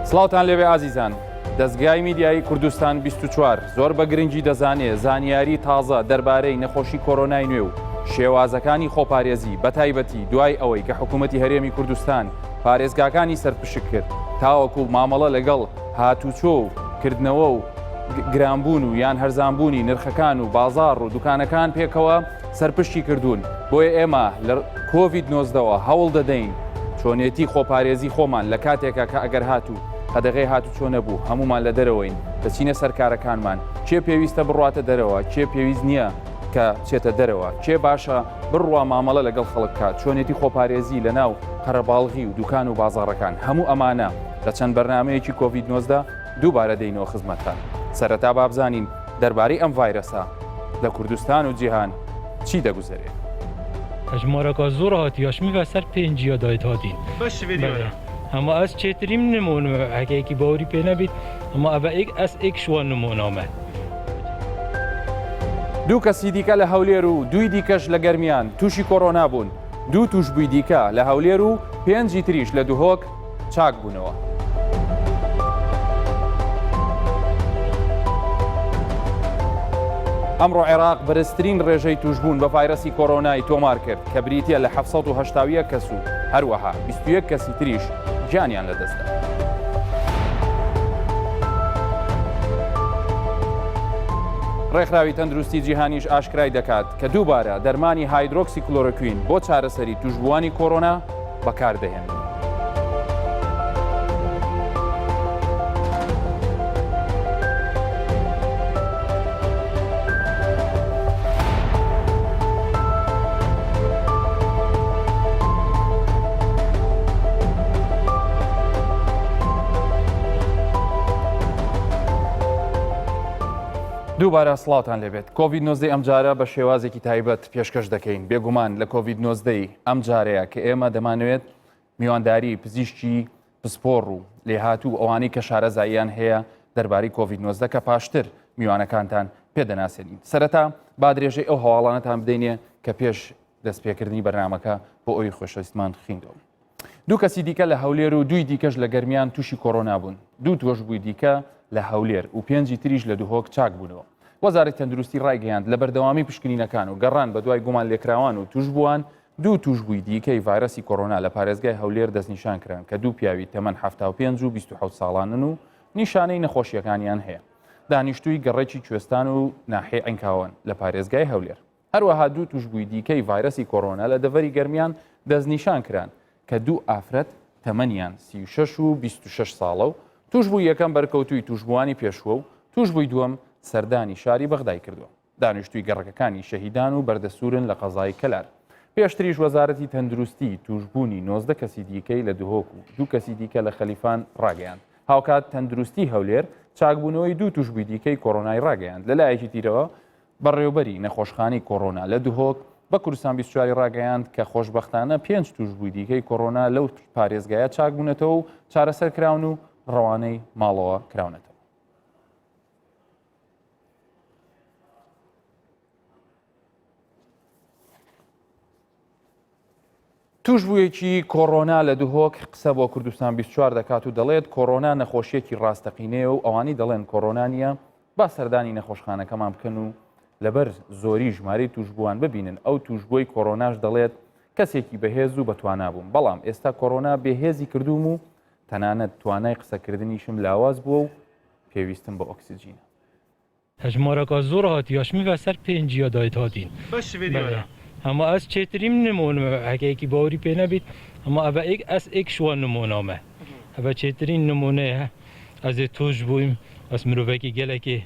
سڵاوتان لێبێ ئازیزان. دەزگای میدیایی کوردستان 24 زۆر بە گرنگی دەزانێ زانیاری تازە دەربارەی نەخۆشی کۆرۆنای نوێ و شێوازەکانی خۆپارێزی بەتایبەتی دوای ئەوەی کە حکوومەتی هەرێمی کوردستان پارێزگاکانی سەرپشک کرد تاوەکو مامەڵە لەگەڵ هاتوچۆ و کردنەوە و گرانبوون و یان هەرزانبوونی نرخەکان و بازاڕ و دوکانەکان پێکەوە سەرپشکی کردوون، بۆیە ئێمە لە کۆڤید نۆزدەوە هەوڵ دەدەین چۆنێتی خۆپارێزی خۆمان لە کاتێکا کە ئەگەر هاتوو قەدەغەی هاتوچۆ نەبوو هەموومان لە دەرەوەین دەچینە سەر کارەکانمان کێ پێویستە بڕواتە دەرەوە کێ پێویست نییە کە بچێتە دەرەوە کێ باشە بڕوا مامەڵە لەگەڵ خەڵک بکات چۆنێتی خۆپارێزی لە ناو قەرەباڵغی و دوکان و بازاڕەکان هەموو ئەمانە لە چەند بەرنامەیەکی کۆڤید 19 دووبارە دێینەوە خزمەتتان. سەرەتا با بزانین دەربارەی ئەم ڤایرەسە لە کوردستان و جیهان چی دەگوزەرێ؟ هەژمارەکە زۆر هاتی یاشمی ڤە سەر پێنجیا دایت هاتین بەلێ ئەما ئەس چێتریم نمون هەکەیەکی باوری پێ نەبیت ئەما ئەڤە ئێک ئەس ئێک شوان نمونامە. دوو کەسی دیکە لە هەولێر و دووی دیکەش لە گەرمیان تووشی کۆرۆنا بوون، دوو تووشبووی دیکە لە هەولێر و پێنجی تریش لە دهۆک چاک بوونەوە. ئەمڕۆ عێراق بەرزترین ڕێژەی تووشبوون بە ڤایرەسی کۆرۆنای تۆمار کرد کە بریتییە لە 781 کەس و هەروەها 21 کەسی تریش گیانیان لەدەستدا. ڕێکخراوی تەندروستی جیهانیش ئاشکرای دەکات کە دووبارە دەرمانی هایدرۆکسی کلۆرۆکوین بۆ چارەسەری تووشبووانی کۆرۆنا بەکاردەهێنن. دووبارە سڵاوتان لێبێت کۆڤید 19 ئەمجارە بە شێوازێکی تایبەت پێشکەش دەکەین بێگومان لە کۆڤید 19 ئەم جارەیە کە ئێمە دەمانەوێت میوانداری پزیشکی پسپۆڕ و لێهاتوو و ئەوانەی کە شارەزاییان هەیە دەربارەی کۆڤید 19 کە پاشتر میوانەکانتان پێ دەناسێنین. سەرەتا با درێژەی ئەو هەواڵانەتان بدەینێ کە پێش دەستپێکردنی بەرنامەکە بۆ ئەوی خۆشەویستمان خیندەوە. دوو کەسی دیکە لە هەولێر و دووی دیکەش لە گەرمیان تووشی کۆرۆنا بوون. دوو تووشبووی دیکە لە هەولێر و پێنجی تریش لە دهۆک چاک بوونەوە. وەزارەتی تەندروستی ڕایگەیاند لە بەردەوامی پشکنینەکان و گەڕان بەدوای گومانلێکراوان و تووشبووان دوو تووشبووی دیکەی ڤایرەسی کۆرۆنا لە پارێزگای هەولێر دەستنیشان کران کە دوو پیاوی تەمەن 75 و 27 ساڵانن و نیشانەی نەخۆشییەکانیان هەیە. دانیشتووی گەڕەکی کوێستان و ناحیەی عینکاوەن لە پارێزگای هەولێر. هەروەها دوو تووشبووی دیکەی ڤایرەسی کۆرۆنا لە دەڤەری گەرمیان دەستنیشان کران کە دوو ئافرەت تەمەنیان 36 و 26 ساڵە و تووشبووی یەکەم بەرکەوتووی تووشبووانی پێشووە و تووشبووی دووەم سەردانی شاری بەغدای کردووە. دانیشتووی گەڕەکەکانی شەهیدان و بەردەسوورن لە قەزای کەلار. پێشتریش وەزارەتی تەندروستی تووشبوونی 19 کەسی دیکەی لە دهۆک و دوو کەسی دیکە لە خەلیفان ڕاگەیاند. هاوکات تەندروستی هەولێر چاکبوونەوەی دوو تووشبووی دیکەی کۆرۆنای ڕاگەیاند. لەلایەکی تیرەوە بەڕێوبەری نەخۆشخانەی کۆرۆنا لە دهۆک بە کوردستان 24 ڕاگەیاند کە خۆشبەختانە پێنج تووشبووی دیکەی کۆرۆنا لەو پارێزگایە چاکبوونەتەوە و چارەسەر کراون و ڕەوانەی ماڵەوە کراونەتەوە. تووشبوویەکی کۆرۆنا لە دهۆک قسە بۆ کوردستان 24 دەکات و دەڵێت کۆرۆنا نەخۆشیەکی ڕاستەقینەیە و ئەوانی دەڵێن کۆرۆنا نییە با سەردانی نەخۆشخانەکەمان بکەن و لەبەر زۆری ژمارەی تووشبووان ببینن ئەو تووشبووی کۆرۆناش دەڵێت کەسێکی بەهێز و بەتوانا بووم بەڵام ئێستا کۆرۆنا بێهێزی کردووم و تەنانەت توانای قسەکردنیشم لاواز بووە و پێویستم بە ئۆکسجینە. هەژمارەکە زۆر هاتی یاشمی ڤە سەر پێنجیا دایت هاتین بەلێ ئەما ئەس چێتریم نمون هەکەیەکی باوری پێ نەبیت ئەما ئەڤە ئێک ئەس ئێک شوا نمونامە ئەڤە چێترین نمونەیە ئەزێ تۆش بوویم ئەس مرۆڤەکی گەلەکێ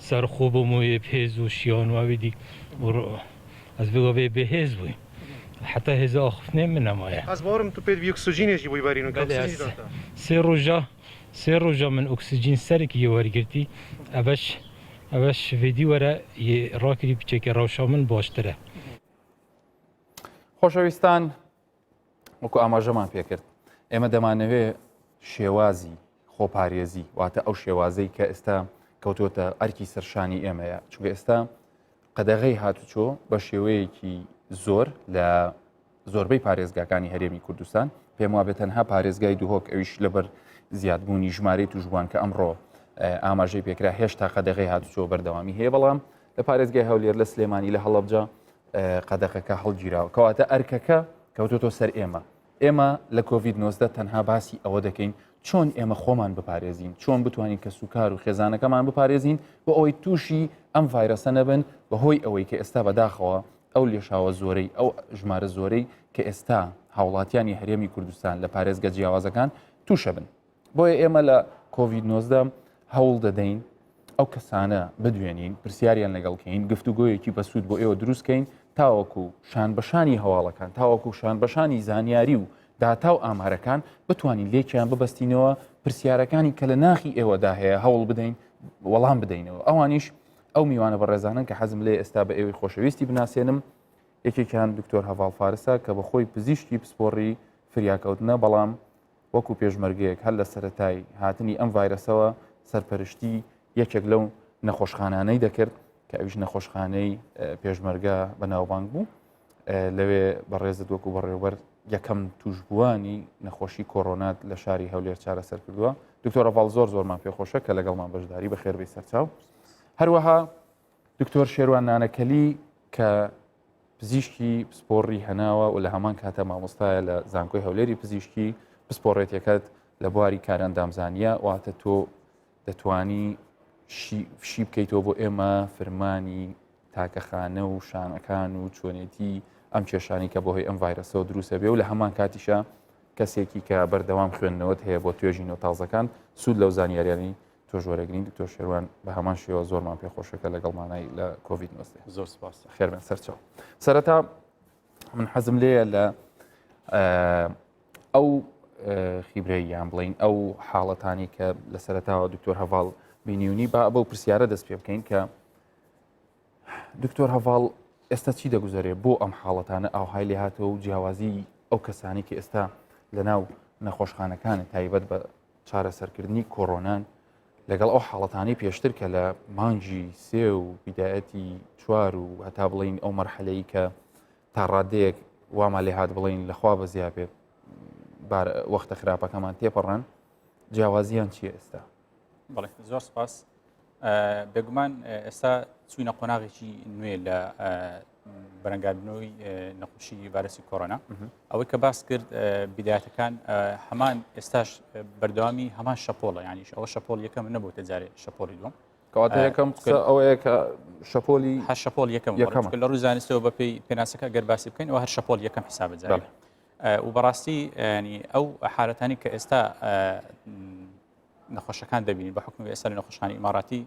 سەرخۆ بووم و یێ پێز و شیان و ئەوی دی و ئەس بگاڤێ بێ هێز بوویم حەتا هێزە ئاخفتنێ من نەمایە. ئەس باوەرم تو پێت بی ئۆکسجینێ ژی بووی بەرین و کە بەلێ ئەس ئۆکسجینی داتە. سێ ڕۆژە سێ ڕۆژە من ئۆکسجین سەرک یێ وەرگرتی ئەڤەش ئەڤەش ڤێدی وەرە یێ ڕاکری بچێکێ ڕەوشا من باشترە. خۆشەویستان وەکو ئاماژەمان پێکرد ئێمە دەمانەوێ شێوازی خۆپارێزی واتە ئەو شێوازەی کە ئێستا کەوتۆتە ئەرکی سەرشانی ئێمەیە چونکە ئێستا قەدەغەی هاتوچۆ بە شێوەیەکی زۆر لە زۆربەی پارێزگاکانی هەرێمی کوردستان پێم وابێت تەنها پارێزگای دهۆک ئەویش لەبەر زیادبوونی ژمارەی توشبووان کە ئەمڕۆ ئاماژەی پێکرا هێشتا قەدەغەی هاتوچۆ بەردەوامی هەیە بەڵام لە پارێزگای هەولێر لە سلێمانی لە هەڵەبجە قەدەغەکە هەڵگیراوە کەواتە ئەرکەکە کەوتۆتۆ سەر ئێمە ئێمە لە کۆڤید 19 تەنها باسی ئەوە دەکەین چۆن ئێمە خۆمان بپارێزین چۆن بتوانین کە سوکار و خێزانەکەمان بپارێزین بۆ ئەوەی تووشی ئەم ڤایرەسە نەبن بەهۆی ئەوەی کە ئێستا بەداخەوە ئەو لێشاوە زۆرەی ئەو ژمارە زۆرەی کە ئێستا هاوڵاتیانی هەرێمی کوردستان لە پارێزگە جیاوازەکان تووشە بن بۆیە ئێمە لە کۆڤید 19 هەوڵ دەدەین ئەو کەسانە بدوێنین پرسیاریان لەگەڵکەین گفتوگۆیەکی بەسوود بۆ ئێوە دروستکەین تاوەکو شان بەشانی هەواڵەکان تاوەکو شان بەشانی زانیاری و داتا و ئامارەکان بتوانین لێکیان ببەستینەوە پرسیارەکانی کە لە ناخی ئێوەدا هەیە هەوڵ بدەین وەڵام بدەینەوە ئەوانیش ئەو میوانە بەڕێزانن کە حەزم لێ ئێستا بە ئێوەی خۆشەویستی بناسێنم یەکێکیان دکتۆر هەڤاڵ فارسە کە بەخۆی پزیشکی پسپۆڕی فریاکەوتنە بەڵام وەکو پێشمەرگەیەک هەر لە سەرەتای هاتنی ئەم ڤایرەسەوە سەرپەرشتی یەکێک لەو نەخۆشخانانەی دەکرد کە ئەویش نەخۆشخانەی پێشمەرگە بەناوبانگ بوو لەوێ بەڕێزت وەکو بەڕێوبەر یەکەم توشبووانی نەخۆشی کۆرۆنات لە شاری هەولێر چارەسەر کردووە دکتۆر ڕەڤاڵ زۆر زۆرمان پێخۆشە کە لەگەڵمان بەشداری بەخێربێی سەرچاو هەروەها دکتۆر شێروان نانەکەلی کە پزیشکی پسپۆڕی هەناوە و لە هەمان کاتە مامۆستایە لە زانکۆی هەولێری پزیشکی پسپۆڕێتەکەت لە بواری کارئەندامزانیە واتە تۆ دەتوانی شی بکەیتەوە بۆ ئێمە فرمانی تاکەخانە و شانەکان و چۆنێتی ئەم کێشانی کە بەهۆی ئەم ڤایرەسەوە دروستە بێ و لە هەمان کاتیشە کەسێکی کە بەردەوام خوێندنەوەت هەیە بۆ توێژینەوە تازەکان سوود لەو زانیاریانی تۆش وەرەگرین دکتۆر شێروان بە هەمان شێوە زۆرمان پێخۆشەکە لەگەڵمانای لە کۆڤید 19 زۆر سپاس خێربێن سەرچاو سەرەتا من حەزم لێیە لە ئەو خیبرەی یان بڵین ئەو حاڵەتانی کە لە سەرتاوە دکتۆر هەڤاڵ بینیونی با بەو پرسیارە دەست پێ بکەین کە دکتۆر هەڤاڵ ئێستا چی دەگوزەرێ بۆ ئەم حاڵەتانە ئاوهای لێ هاتەوە و جیاوازی ئەو کەسانی کە ئێستا لە ناو نەخۆشخانەکانە تایبەت بە چارەسەرکردنی کۆرۆنان لەگەڵ ئەو حاڵەتانەی پێشتر کە لە مانگی سێ و بیدایەتی چوار و هەتا بڵین ئەو مەرحەلەی کە تا ڕادەیەک وامان لێ هات بڵین لەخوا بەزیا بێت وەختە خراپەکەمان تێپەڕان جیاوازیان چییە ئێستا؟ بەڵێ زۆر سپاس بێگومان ئێستا چوینە قۆناغێکی نوێ لە بەرەنگاربنەوەی نەخۆشی ڤایرۆسی کۆرۆنا ئەوەی کە باس کرد بیداتەکان هەمان ئێستاش بەردەوامی هەمان شەپۆڵە یانیش ئەوە شەپۆل یەکەم نەبووتە جارێ شەپۆلی دوم کەواتە یەکەم قسە ئەوەیە کە شەپۆلی هەر شەپۆل یەکەم یەکەم لە ڕووی زانستەوە بەپێی پێناسەکە گەر باسی بکەین ئەوە هەر شەپۆل یەکەم حسابە جارێ و بەڕاستی ئەو حالەتانی کە ئێستا نەخۆشەکان دەبینین بە حکومی ئێستا لە نەخۆشخانی ئیماراتی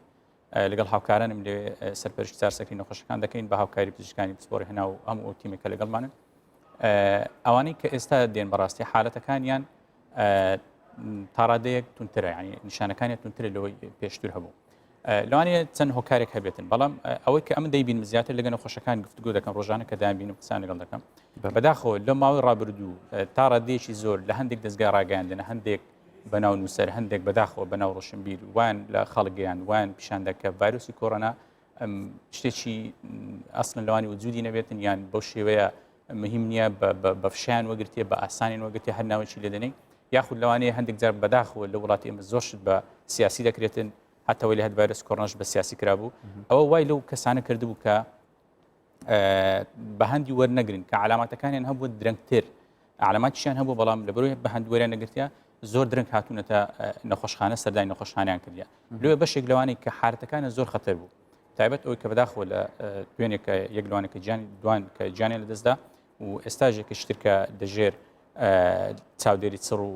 لەگەڵ هاوکارانم لێ سەرپەرشتی چارەسەری نەخۆشەکان دەکەین بە هاوکاری پزیشکانی پسپۆڕی هەنا و هەموو ئەو تیمێک کە لەگەڵمانن ئەوانەی کە ئێستا دێن بەڕاستی حالەتەکانیان تاڕادەیەک تونترە ینی نیشانەکانی تونترە لەوەی پێشتر هەبوو لەوانەیە چەند هۆکارێک هەبێتن بەڵام ئەوەی کە ئەمن دەیبینم زیاتر لەگە نەخۆشەکان گفتگۆ دەکەم ڕۆژانە کە دابینم قسان لەگەڵ دەکەم بەداخەوە لە ماوەی ڕابردوو تا ڕادەیەکی زۆر لە هەندێک دەستگای ڕاگەیاندن هەندێک بەناو نووسەر هەندێک بەداخەوە بەناو ڕۆشنبیر وان لە خەڵک گەیان وان پیشاندا کە ڤایرۆسی کۆرۆنا شتێکی ئەسڵن لەوانی وجودی نەبێتن یان بەو شێوەیە مهم نییە بە فشیان وەگرتیە بە ئاسانین وەگرتیە هەر ناوەکی لێدەنەی یاخود لەوانەیە هەندێک جار بەداخەوە لە وڵاتی ئێمە زۆر شت بە سیاسی دەکرێتن هەتەوەی لە هەر ڤایرۆس کۆرۆناش بە سیاسی کرابوو ئەوە وای لەو کەسانە کردبوو کە بە هەندی وەرنەگرن کە علاماتەکانیان هەبوو درەنگتر علاماتیشیان هەبوو بەڵام لە بەرەوەی بە هەند وەریان نەگرتیە زۆر درەنگ هاتوونەتە نەخۆشخانە سەردانی نەخۆشخانیان کردیە لێ بەشێک لەوانەی کە حالەتەکانە زۆر خەتەر بوو تایبەت ئەوەی کە بەداخەوە لە دوێنێ کە یەک لەوانە کە گیان دوان کە گیانیان لەدەستدا و ئێستاژێکە شتر کە دەژێر چاودێری چڕ و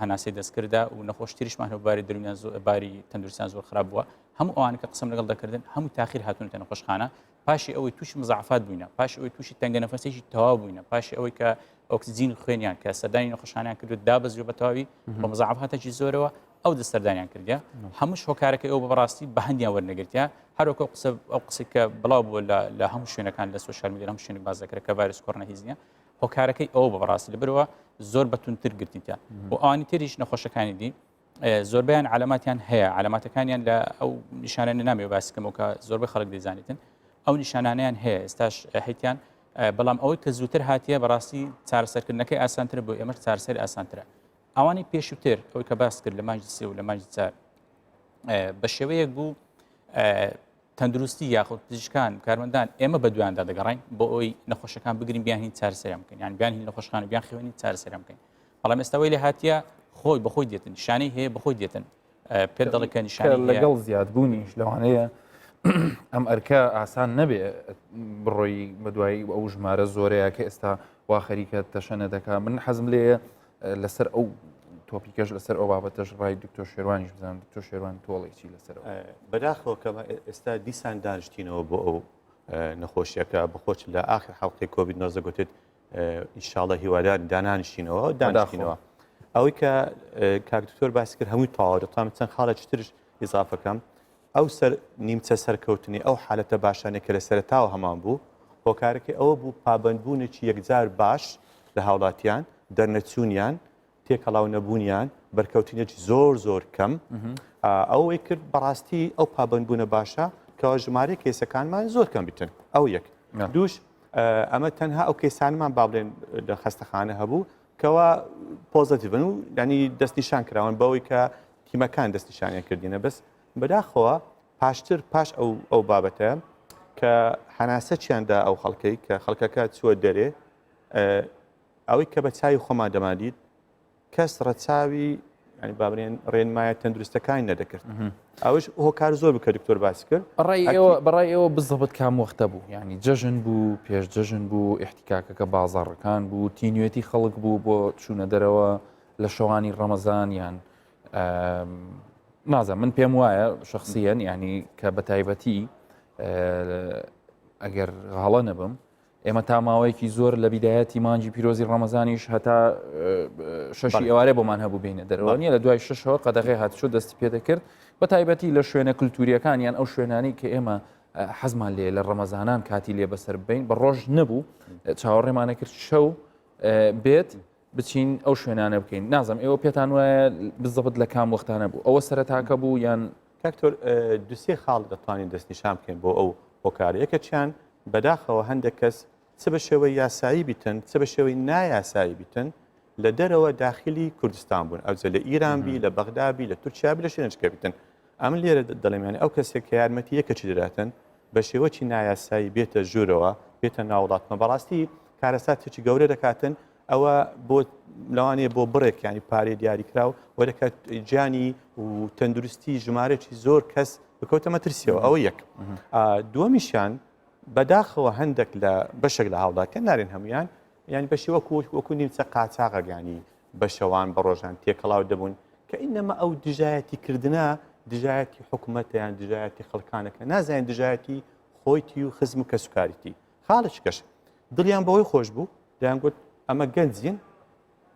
هەناسەی دەستکردا و نەخۆشتریشمان هەبوو باری دەروونیان باری تەندروستیان زۆر خراپ بووە هەموو ئەوانە کە قسەم لەگەڵ دەکردن هەموو تاخیر هاتوونەتە نەخۆشخانە پاشی ئەوەی تووشی مزعفات بووینە پاشی ئەوەی تووشی تەنگە نەفەسێکی تەواو بووینە پاشی ئەوەی کە ئۆکسجین خوێنیان کە سەردانی نەخۆشخانیان کردو دابەزیوە بە تەواوی بە مزعفاتێکی زۆرەوە ئەو دە سەردانیان کردیا هەمووش هۆکارەکەی ئەو بەڕاستی بە هەندیان وەرنەگرتیا هەروەکو قسە ئەو قسەی کە بڵاو بووە لە هەموو شوێنەکان لە سۆشیال میدیا هەموو شوێنێک باس دەکرێت کە ڤایرۆس کۆرۆنا هیچ نییە هۆکارەکەی ئەوە بە بەڕاستی لەبەرەوە زۆر بە توندتر گرتیتیان و ئەوانی تریش نەخۆشەکانی دی زۆربیان علاماتیان هەیە علاماتەکانیان لە ئەو نیشانە نامێ باسکەمەوە کە زۆربەی خەڵک دەیزانیتن ئەو نیشانانیان هەیە ئێستاش هەیتیان بەڵام ئەوەی کە زووتر هاتیە بەڕاستی چارەسەرکردنەکەی ئاسانتر بۆ ئێمەش چارەسەری ئاسانترە. ئەوانەی پێشووتر ئەوەی کە باس کرد لە مانگی سێ و لە مانگی چار بە شێوەیەک بوو تەندروستی یاخود پزیشکان کارمەندان ئێمە بە دویاندا دەگەڕین بۆ ئەوی نەخۆشەکان بگرین بیان هین چارەسەریان بکەین یان بیان هین نەخۆشخانە بیان خوێنی چارەسەریان بکەین بەڵام ئێستا وەی لێ هاتیە خۆی بەخۆی دێتن نیشانەی هەیە بەخۆی دێتن پێت دەڵێ کە نیشانەی هەیە. لەگەڵ زیادبوونیش لەوانەیە ئەم ئەرکە ئاسان نەبێ بڕۆی بەدوای ئەو ژمارە زۆرەیە کە ئێستا وا خەریکە تەشەنە دەکا من حەزم لێیە لەسەر ئەو تۆپیکەش لەسەر ئەو بابەتەش ڕای دکتۆر شێروانیش بزانم دکتۆر شێروان تۆڵی چی لەسەر بەداخەوە کە ئێستا دیسان دانیشتینەوە بۆ ئەو نەخۆشیەکە بەخۆچ لە ئاخر حەڵقەی کۆڤید 19 گوتت ئینشاڵە هیوادار دانانیشینەوە دانیشتینەوە ئەوەی کە کاک دکتۆر باسی کرد هەمووی تەواو دەتوانم چەند خاڵێکی ترش ئیزافەکەم ئەو سەر نیمچە سەرکەوتنی ئەو حالەتە باشانێک کە لە سەرەتاوە هەمان بوو هۆکارەکەی ئەوە بوو پابندبوونێکی یەکجار باش لە هاوڵاتیان دەرنەچوونیان تێکەڵاو نەبوونیان بەرکەوتنێکی زۆر زۆر کەم ئەوەی کرد بەڕاستی ئەو پابندبوونە باشە کەەوە ژمارەی کەیسەکانمان زۆر کەم بیتن ئەو یەک دووش ئەمە تەنها ئەو کەیسانمان با بڵێن لە خەستەخانە هەبوو کەوا positive ن و ینی دەستنیشان کراون بەوەی کە تیمەکان دەستنیشانیان کردینە بەس بەداخەوە پاشتر پاش ئەو ئەو بابەتە کە هەناسەچیاندا ئەو خەڵکەی کە خەڵکەکە چووە دەرێ ئەوەی کە بە چاوی خۆمان دەماندیت کەس ڕەچاوی ینی بابرێن ڕێنمایە تەندروستەکانی نەدەکرد ئەوش هۆکار زۆر بکە دکتۆر باس کرد بەڕای ئێوە بەڕای ئێوە بزەبت کام وەختە بوو ینی جەژن بوو پێش جەژن بوو احتیکاکەکە بازاڕەکان بوو تینوێتی خەڵک بوو بۆ چوونە دەرەوە لە شەوانی ڕەمەزان یان نازم من پێم وایە شخصیەن ینی کە بە تایبەتی ئەگەر هەڵە نەبم ئێمە تا ماوەیەکی زۆر لە بیدایەتی مانگی پیرۆزی ڕەمەزانیش هەتا شەشی ئێوارێ بۆمان هەبوو بینە دەرەوە نیە لە دوای شەشەوە قەدەغی هاتچۆ دەستی پێ دەکرد بە تایبەتی لە شوێنە کللتوریەکان یان ئەو شوێنانی کە ئێمە حەزمان لێ لە ڕەمەزانان کاتی لێ بەسەر بین بە ڕۆژ نەبوو چاوەڕێمانە کرد شەو بێت بچین ئەو شوێنانە بکەین نازم ئێوە پێتان وایە بزەبت لە کام وەختانە بوو ئەوە سەرەتاکە بوو یان کاکتۆر دوسێ خاڵ دەتوانین دەستنیشان بکەین بۆ ئەو هۆکارە یەکەچیان بەداخەوە هەندێک کەس چ بە شێوەی یاسایی بیتن چ بە شێوەی نایاسایی بیتن لە دەرەوە داخلی کوردستان بوون ئەوجە لە ئیران بی لە بەغدا بی لە تورکیا بی لە شوێنێک بیتن ئەمن لێرە دەڵێم یانی ئەو کەسێک کە یارمەتی یەکەکی دەداتن بە شێوەکی نایاسایی بێتە ژوورەوە بێتە ناوڵاتمە بەڕاستی کارەساتێکی گەورە دەکاتن ئەوە بۆ لەوانەیە بۆ بڕێک ینی پارێ دیاریکراو وە دەکات گیانی و تەندروستی ژمارەی زۆر کەس بکەوتە مەترسیەوە ئەوە یەک دووەمیشیان بەداخەوە هەندێک لە بەشێک لە هاوڵاتیان نارێن هەمویان یعنی بەشی وەکو وەکو نیمچە قاچاغە گیانی بە شەوان بە ڕۆژان تێکەڵاو دەبوون کە ئینەمە ئەو دژایەتی کردنە دژایەتی حکوومەتە یان دژایەتی خەڵکانەکە نازانین دژایەتی خۆیتی و خزم و کەسوکاریتی خاڵێکی کەش دڵیان بەوەی خۆش بوو دەیان گوت ئەمە گەنجین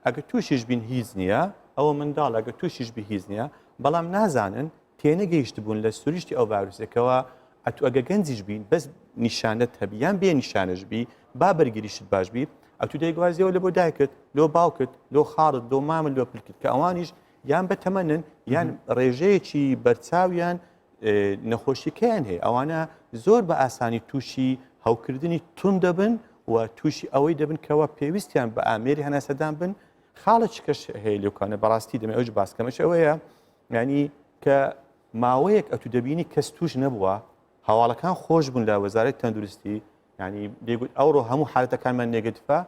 ئەگە تووشیش بین هیچ نییە ئەوە منداڵ ئەگە تووشیش بی هیچ نییە بەڵام نازانن تێنەگەیشت بوون لە سروشتی ئەو ڤایرۆسێکەوە ئەتو ئەگە گەنجیش بین بەس نیشانەت هەبی یان بێ نیشانەش بی با بەرگریشت باش بی ئەتو دەیگوازیەوە لە بۆ دایکت لۆ باوکت لۆ خاڵت لۆ مامت لۆ پلکت کە ئەوانیش یان بە تەمەنن یان ڕێژەیەکی بەرچاویان نەخۆشیەکەیان هەیە ئەوانە زۆر بە ئاسانی تووشی هەوکردنی تون دەبن و تووشی ئەوەی دەبن کەەوە پێویستیان بە ئامێری هەناسەدان بن خاڵە چکەش هەیە لێکانە بەڕاستی دەمێ ئەوش باسکەمەش ئەوەیە ینی کە ماوەیەک ئەتو دەبینی کەس توش نەبووە هەواڵەکان خۆش بوون لە وەزارەت تەندروستی ینی دەیگوت ئەوڕۆ هەموو حالەتەکانمان negative ە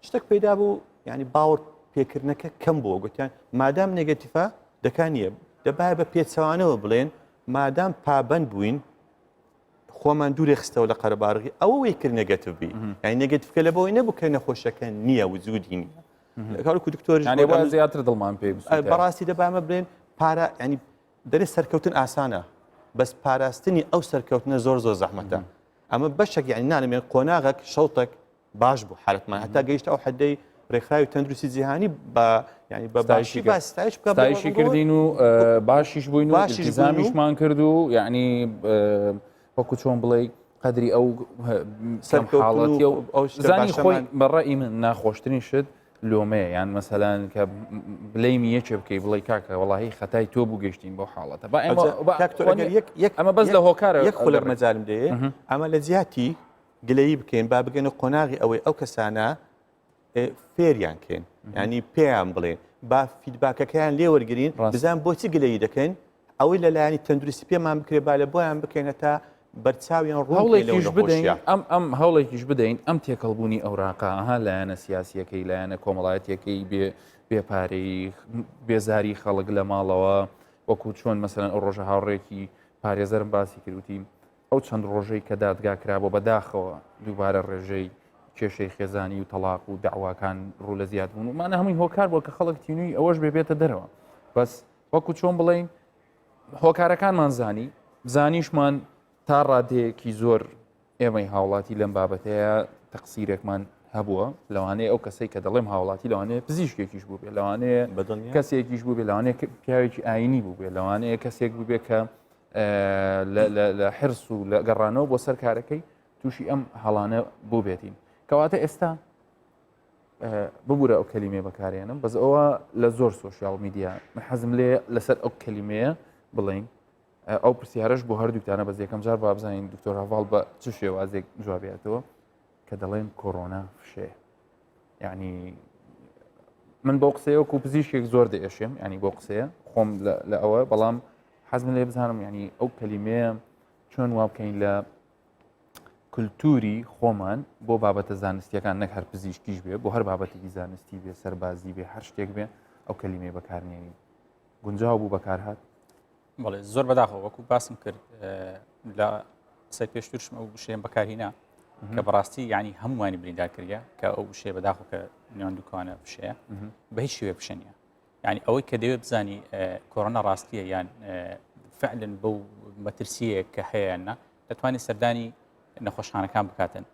شتێک پەیدا بوو ینی باوەڕ پێکردنەکە کەم بووە گوتیان مادام negative ە دەکان نییە دەبایە بە پێچەوانەوە بڵێن مادام پابند بووین خۆمان دوورێ خستەوە لە قەرەبارغی ئەوە وی کرد negative بی یعنی negative کە لە بۆی نەبوو کە نەخۆشەکە نییە وجودی نییە کاکو دکتۆر زیاتر دڵمان پێ بەڕاستی دەبامە بڵێن پارە ینی دەرێ سەرکەوتن ئاسانە بەس پاراستنی ئەو سەرکەوتنە زۆر زۆر زەحمەتە ئەمە بەشێک یعنی نانەمێن قۆناغێک شەوتێک باش بوو حالەتمان هەتا گەیشتە ئەو حدەی ڕێکخراوی تەندروستی جیهانی بە ینی بە باشی باس ستایش بکە ستایشی کردین و باشیش بووین و باشیش زامیشمان کرد و یعنی وەکو چۆن بڵێ قدری ئەو سەرحاڵەتی و ئەو زانی خۆی بەڕئی من ناخۆشترین شت لۆمەیە یان مەسەلەن کە بلەیمی یەکێ بکەی بڵێ کاکە وەڵی خەتای تۆ بوو گەشتین بۆ حاڵەتە با ئەمە بەس لە هۆکارە یەک خولەک مەجالم دێ ئەمە لە جیاتی گلەیی بکەین با بگەینە قۆناغی ئەوەی ئەو کەسانە فێریان کەین ینی پێیان بڵێن با feedback ەکەیان لێ وەرگین بزان بۆچی گلەیی دەکەن ئەوەی لە لایەنی تەندروستی پێمان بکرێ با لە بۆیان بکەین هەتا بەرچاویان ڕوون بکەین لەو هەوڵێکیش بدەین نەخۆشیە. ئەم ئەم هەوڵێکیش بدەین ئەم تێکەڵبوونی ئەوراقە ئەها لایەنە سیاسیەکەی لایەنە کۆمەڵایەتیەکەی بێ بێ پارەی بێزاری خەڵک لە ماڵەوە وەکو چۆن مەسەلەن ئەو ڕۆژە هاوڕێکی پارێزەرم باسی کرد وتی ئەو چەند ڕۆژەی کە دادگا کرابوو بەداخەوە دووبارە ڕێژەی کێشەی خێزانی و تەلاق و داواکان ڕوو لە زیاد بوون ومانە هەمووی هۆکار بووە کە خەڵک تینووی ئەوەش بێ بێتە دەرەوە بەس وەکو چۆن بڵین هۆکارەکانمان زانی زانیشمان تا ڕادەیەکی زۆر ئێمەی هاوڵاتی لەم بابەتەیە تەقسیرێکمان هەبووە لەوانەیە ئەو کەسەی کە دەڵێم هاوڵاتی لەوانەیە پزیشکێکیش بوو بێ لەوانەیە کەسێکیش بوو بێ لەوانەیە پیاوێکی ئاینی بوو بێ لەوانەیە کەسێک بوو بێ کە لە حرس و لە گەڕانەوە بۆ سەر کارەکەی تووشی ئەم هەڵانە بوو بێتین کەواتە ئێستا ببوورە ئەو کەلیمەیە بەکارێنم بەس ئەوە لە زۆر social media من حەزم لێ لەسەر ئەو کەلیمەیە بڵین ئەو پرسیارش بۆ هەردووکتانە بەس یەکەم جار با بزانین دکتۆر هەڤاڵ بە چ شێوازێک جوابێتەوە کە دەڵێن کۆرۆنا فشێ یعنی من بۆ قسەیە وەکو پزیشکێک زۆر دەئێشێم ینی بۆ قسەیە خۆم لە ئەوە بەڵام حەزم لێ بزانم ینی ئەو کەلیمەیە چۆن وا بکەین لە کولتوری خۆمان بۆ بابەتە زانستیەکان نەک هەر پزیشکیش بێ بۆ هەر بابەتێکی زانستی بێ سەربازی بێ هەر شتێک بێ ئەو کەلیمەی بەکارنێنین گونجاو بوو بەکارهات بەڵێ زۆر بەداخەوە وەکو باسم کرد لە قسەی پێشترشم ئەو وشەیەم بەکارهینا کە بەڕاستی ینی هەمووانی بریندار کردە کە ئەو وشەیە بەداخۆ کە نێوان دوکانە فشەیە بە هیچ شێوەیە فشە نییە یعنی ئەوەی کە دەوێت بزانی کۆرۆنا ڕاستیە یان فعلن بەو مەترسیەیە کە هەیە نا دەتوانێت سەردانی نەخۆشخانەکان بکاتن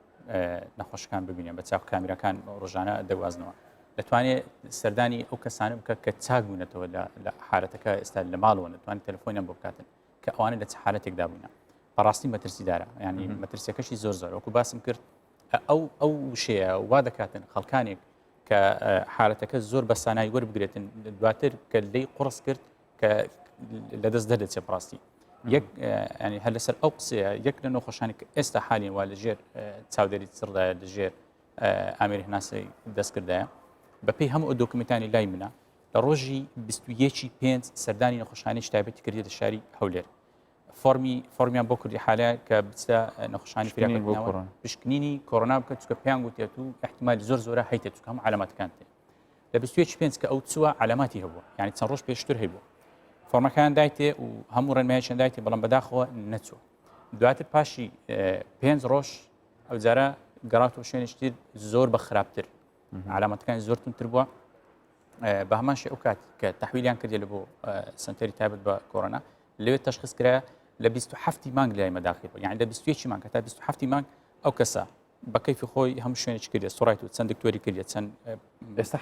نەخۆشەکان ببینێن بە چاپ کامیرەکان ڕۆژانە دەگوازنەوە دەتوانێت سەردانی ئەو کەسانە بکە کە چاک بوونەتەوە لە حالەتەکە ئێستا لە ماڵەوە دەتوانێت تەلەفۆنیان بۆ بکاتن کە ئەوانە لە چ حالەتێکدا بوونە بەڕاستی مەترسیدارە ینی مەترسیەکەشی زۆر زۆر وەکو باسم کرد ئەو ئەو وشەیە وا دەکاتن خەڵکانێک کە حالەتەکە زۆر بە سانایی وەربگرێتن دواتر کە لی قڕس کرد کە لەدەست دەردەچێت بەڕاستی یەک ینی هەر لەسەر ئەو قسەیە یەک لە نەخۆشانی کە ئێستا حالین وا لەژێر چاودێری چڕدایە لەژێر ئامێری هەناسەی دەستکردایە بەپێی هەموو ئەو document انی لای منە لە ڕۆژی 21 پێنج سەردانی نەخۆشخانەی تایبەتی کردی لە شاری هەولێر فۆرمی فۆرمیان بۆ کردی حالە کە بچتە نەخۆشانی فریاکەوتنەوە پشکنینی کۆرۆنا بکە چکە پێیان گوتێت و احتیمال زۆر زۆرە هەیتە چکە هەموو عەلامەتەکان تێ لە 21 پێنج کە ئەو چووە عەلاماتی هەبووە یعنی چەند ڕۆژ پێشتر هەیبوو فۆرمەکان دایتێ و هەموو ڕێنمایەکیان دایتێ بەڵام بەداخەوە نەچووە دواتر پاشی پێنج ڕۆژ ئەو جارە گەڕاتەوە شوێنێکی تر زۆر بە خراپتر علامەتەکانی زۆر تونتر بووە بە هەمان شێ ئەو کات کە تحویلیان کردی لە بۆ سنتەری تایبەت بە کۆرۆنا لەوێ تەشخیص کرا لە 27 مانگ لای مەداخی بوو یعنی لە 21 مانگ تا 27 مانگ ئەو کەسە بە کەیفی خۆی هەموو شوێنێکی کردێت سوڕایت و چەند دکتۆری کردێت چەند ئێستا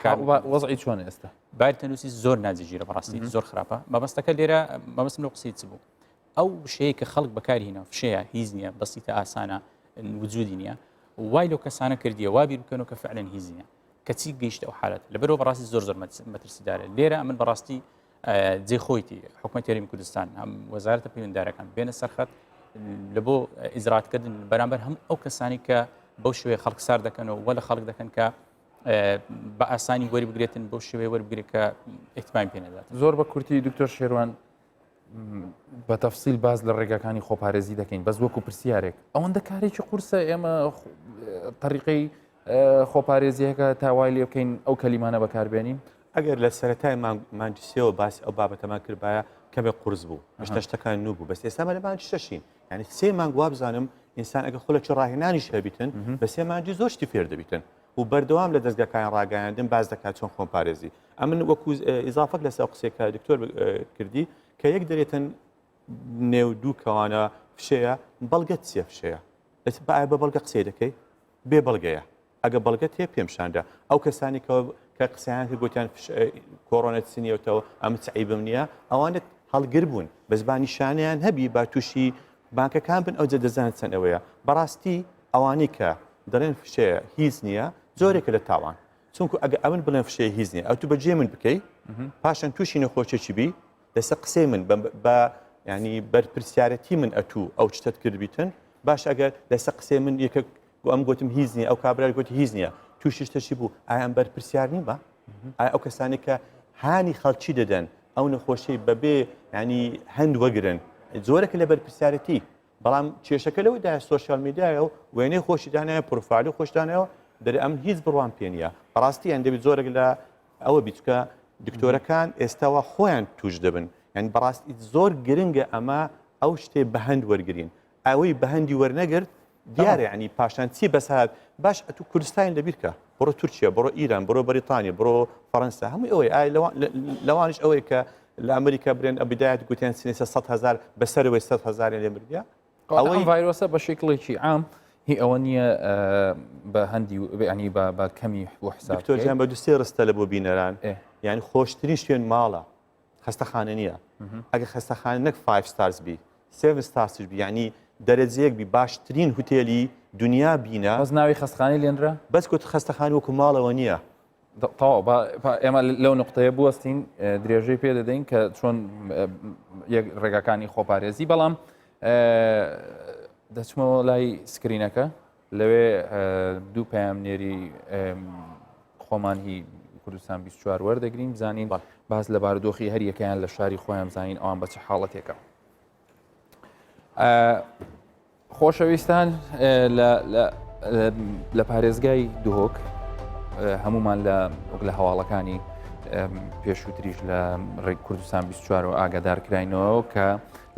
وەزعی چۆن ئێستا باری تەندروستی زۆر ناجێگیرە بەڕاستی زۆر خراپە مەبەستەکە لێرە مەبەستم لەو قسەی چ بوو ئەو وشەیە کە خەڵک بەکاری هینا فشەیە هیچ نییە بەسیتە ئاسانە وجودی نییە وای لەو کەسانە کردیە وا بیر بکەنەوە کە فعلەن هیچ نییە کەچی گەیشتە ئەو حالەت لەبەرەوە بەڕاستی زۆر زۆر مەترسیدارە لێرە من بەڕاستی جێ خۆیتی حکومەتی هەرێمی کوردستان هەم وەزارەتە پەیوەنددارەکان بێنە سەرخەت لە بۆ ئیزراتکردن بەرامبەر هەم ئەو کەسانی کە بەو شێوەیە خەڵک سار دەکەن و وە لە خەڵک دەکەن کە بە ئاسانی وەری بگرێتن بەو شێوەیە وەربگرێت کە احتمامی پێ نەدات زۆر بە کورتی دکتۆر شێروان بە تەفسیل باز لە ڕێگاکانی خۆپارێزی دەکەین بەس وەکو پرسیارێک ئەوەندە کارێکی قورسە ئێمە تەریقەی خۆپارێزیەکە تا وای لێ بکەین ئەو کەلیمانە بەکاربێنین؟ ئەگەر لە سەرەتای مانگی سێوە باسی ئەو بابەتەمان کردبایە کەمێک قورس بوو هێشتا شتەکان نوو بوو بەس ئێستا مە لە مانگی شەشین یعنی سێ مانگ وابزانم ئینسان ئەگە خولەکی ڕاهێنانیش هەبیتن بە سێ مانگی زۆر شتی فێر دەبیتن و بەردەوام لە دەستگاکان ڕاگەیاندن باس دەکات چۆن خۆمپارێزی ئەمن وەکو ئیزافەک لەسەر قسەی کە دکتۆر کردی کە یەک دەرێتن نێو دوو کەوانە فشەیە بەڵگەت چیە فشەیە بە بەڵگە قسەی دەکەی بێ بەڵگەیە ئەگە بەڵگەت هەیە پێم شاندە ئەو کەسانی کە کە قسەیان کرد گوتیان کۆرۆنە چنیەتەوە ئەمە چ عیبم نییە ئەوانت هەڵگر بوون بەس با نیشانەیان هەبی با تووشی بانکەکان بن ئەوجە دەزانن چەند ئەوەیە بەڕاستی ئەوانەی کە دەڵێن فشەیە هیچ نییە جۆرێکە لە تاوان چونکو ئەگە ئەمن بڵێن فشەیە هیچ نییە ئەو تو بەجێ من بکەی پاشان تووشی نەخۆشیەکی بی لەسەر قسەی من بە ینی بەرپرسیارەتی من ئەتوو ئەو شتت کردبیتن باش ئەگەر لەسەر قسەی من یەکە ئەم گوتم هیچ نییە ئەو کابرای گوتی هیچ نییە تووشی شتەشی بوو ئایا ئەم بەرپرسیار نیمە ئایا ئەو کەسانی کە هانی خەڵکی دەدەن ئەو نەخۆشیەی بەبێ ینی هەند وەگرن جۆرەکە لە بەرپرسیارەتی بەڵام کێشەکە لەوەدایە سۆشیال میدیایە و وێنەی خۆشی دانایە پرۆفایلی خۆش دانایەوە دەرێ ئەم هیچ بڕوام پێ نییە بەڕاستی یان دەبی زۆرێک لە ئەوە بیچکە دکتۆرەکان ئێستاوا خۆیان توش دەبن یعنی بەڕاستی زۆر گرنگە ئەمە ئەو شتێ بەهەند وەرگین ئەوەی بەهەندی وەرنەگرت دیارە ینی پاشان چی بەسات باش ئەتو کوردستان لەبیرکە بڕۆ تورکیا بڕۆ ئیران بڕۆ بەریتانیا بڕۆ فەرەنسا هەمووی ئەوەی ئای لەوانش ئەوەی کە لە ئەمریکا برێن ئەبدایەت گوتیان سنێسە 100 هزار بەسەرەوەی 100 هزاریان لێ مردە ئەوەی ڤایرۆسە بە شکڵێکی عام هی ئەوە نییە بە هەندی ینی بە کەمی و حساب دکتۆر بە دوسێ ڕستە لە بۆ بینەران یعنی خۆشترین شوێن ماڵە خەستەخانە نییە ئەگە خەستەخانە نەک 5 stars بی 7 stars بی یعنی دەرەجەیەک بی باشترین هوتێلی دنیا بینە بەس ناوی خەستخانەی لێنرا بەس گوت خەستەخانە وەکو ماڵەوە نییە تەواو با ئێمە لەو نقطەیە بوەستین درێژەی پێ دەدەین کە چۆن یەک ڕێگاکانی خۆپارێزی بەڵام دەچمەوە لای سکرینەکە لەوێ دوو پەیامنێری خۆمان هی کوردستان 24 وەردەگرین بزانین باس لە بارودۆخی هەریەکەیان لە شاری خۆیان بزانین ئەوان بە چ حاڵەتێکە. خۆشەویستان لە پارێزگای دهۆک هەمومان لە وەک لە هەواڵەکانی پێشووتریش لە ڕێک کوردستان 24 و ئاگادار کراینەوە کە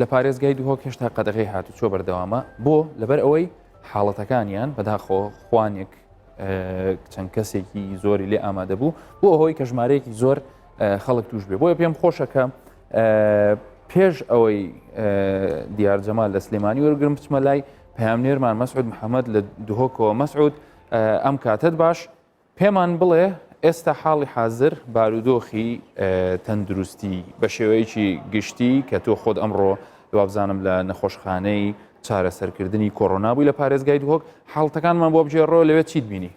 لە پارێزگای دهۆک هێشتا قەدەغی هاتوچۆ بەردەوامە بۆ لەبەر ئەوەی حاڵەتەکانیان بەداخۆ خوانێک چەند کەسێکی زۆری لێ ئامادە بوو بۆ هۆی کە ژمارەیەکی زۆر خەڵک توش بێ بۆیە پێم خۆشە کە پێش ئەوەی دیار جەمال لە سلێمانی وەرگرم بچمە لای پەیامنێرمان مەسعود محەممەد لە دهۆکەوە مەسعود ئەم کاتت باش پێمان بڵێ ئێستا حاڵی حاضر بارودۆخی تەندروستی بە شێوەیەکی گشتی کە تۆ خۆت ئەمڕۆ وابزانم لە نەخۆشخانەی چارەسەرکردنی کۆرۆنا بووی لە پارێزگای دهۆک حاڵتەکانمان بۆ بگێڕەوە لەوێ چیت بینی؟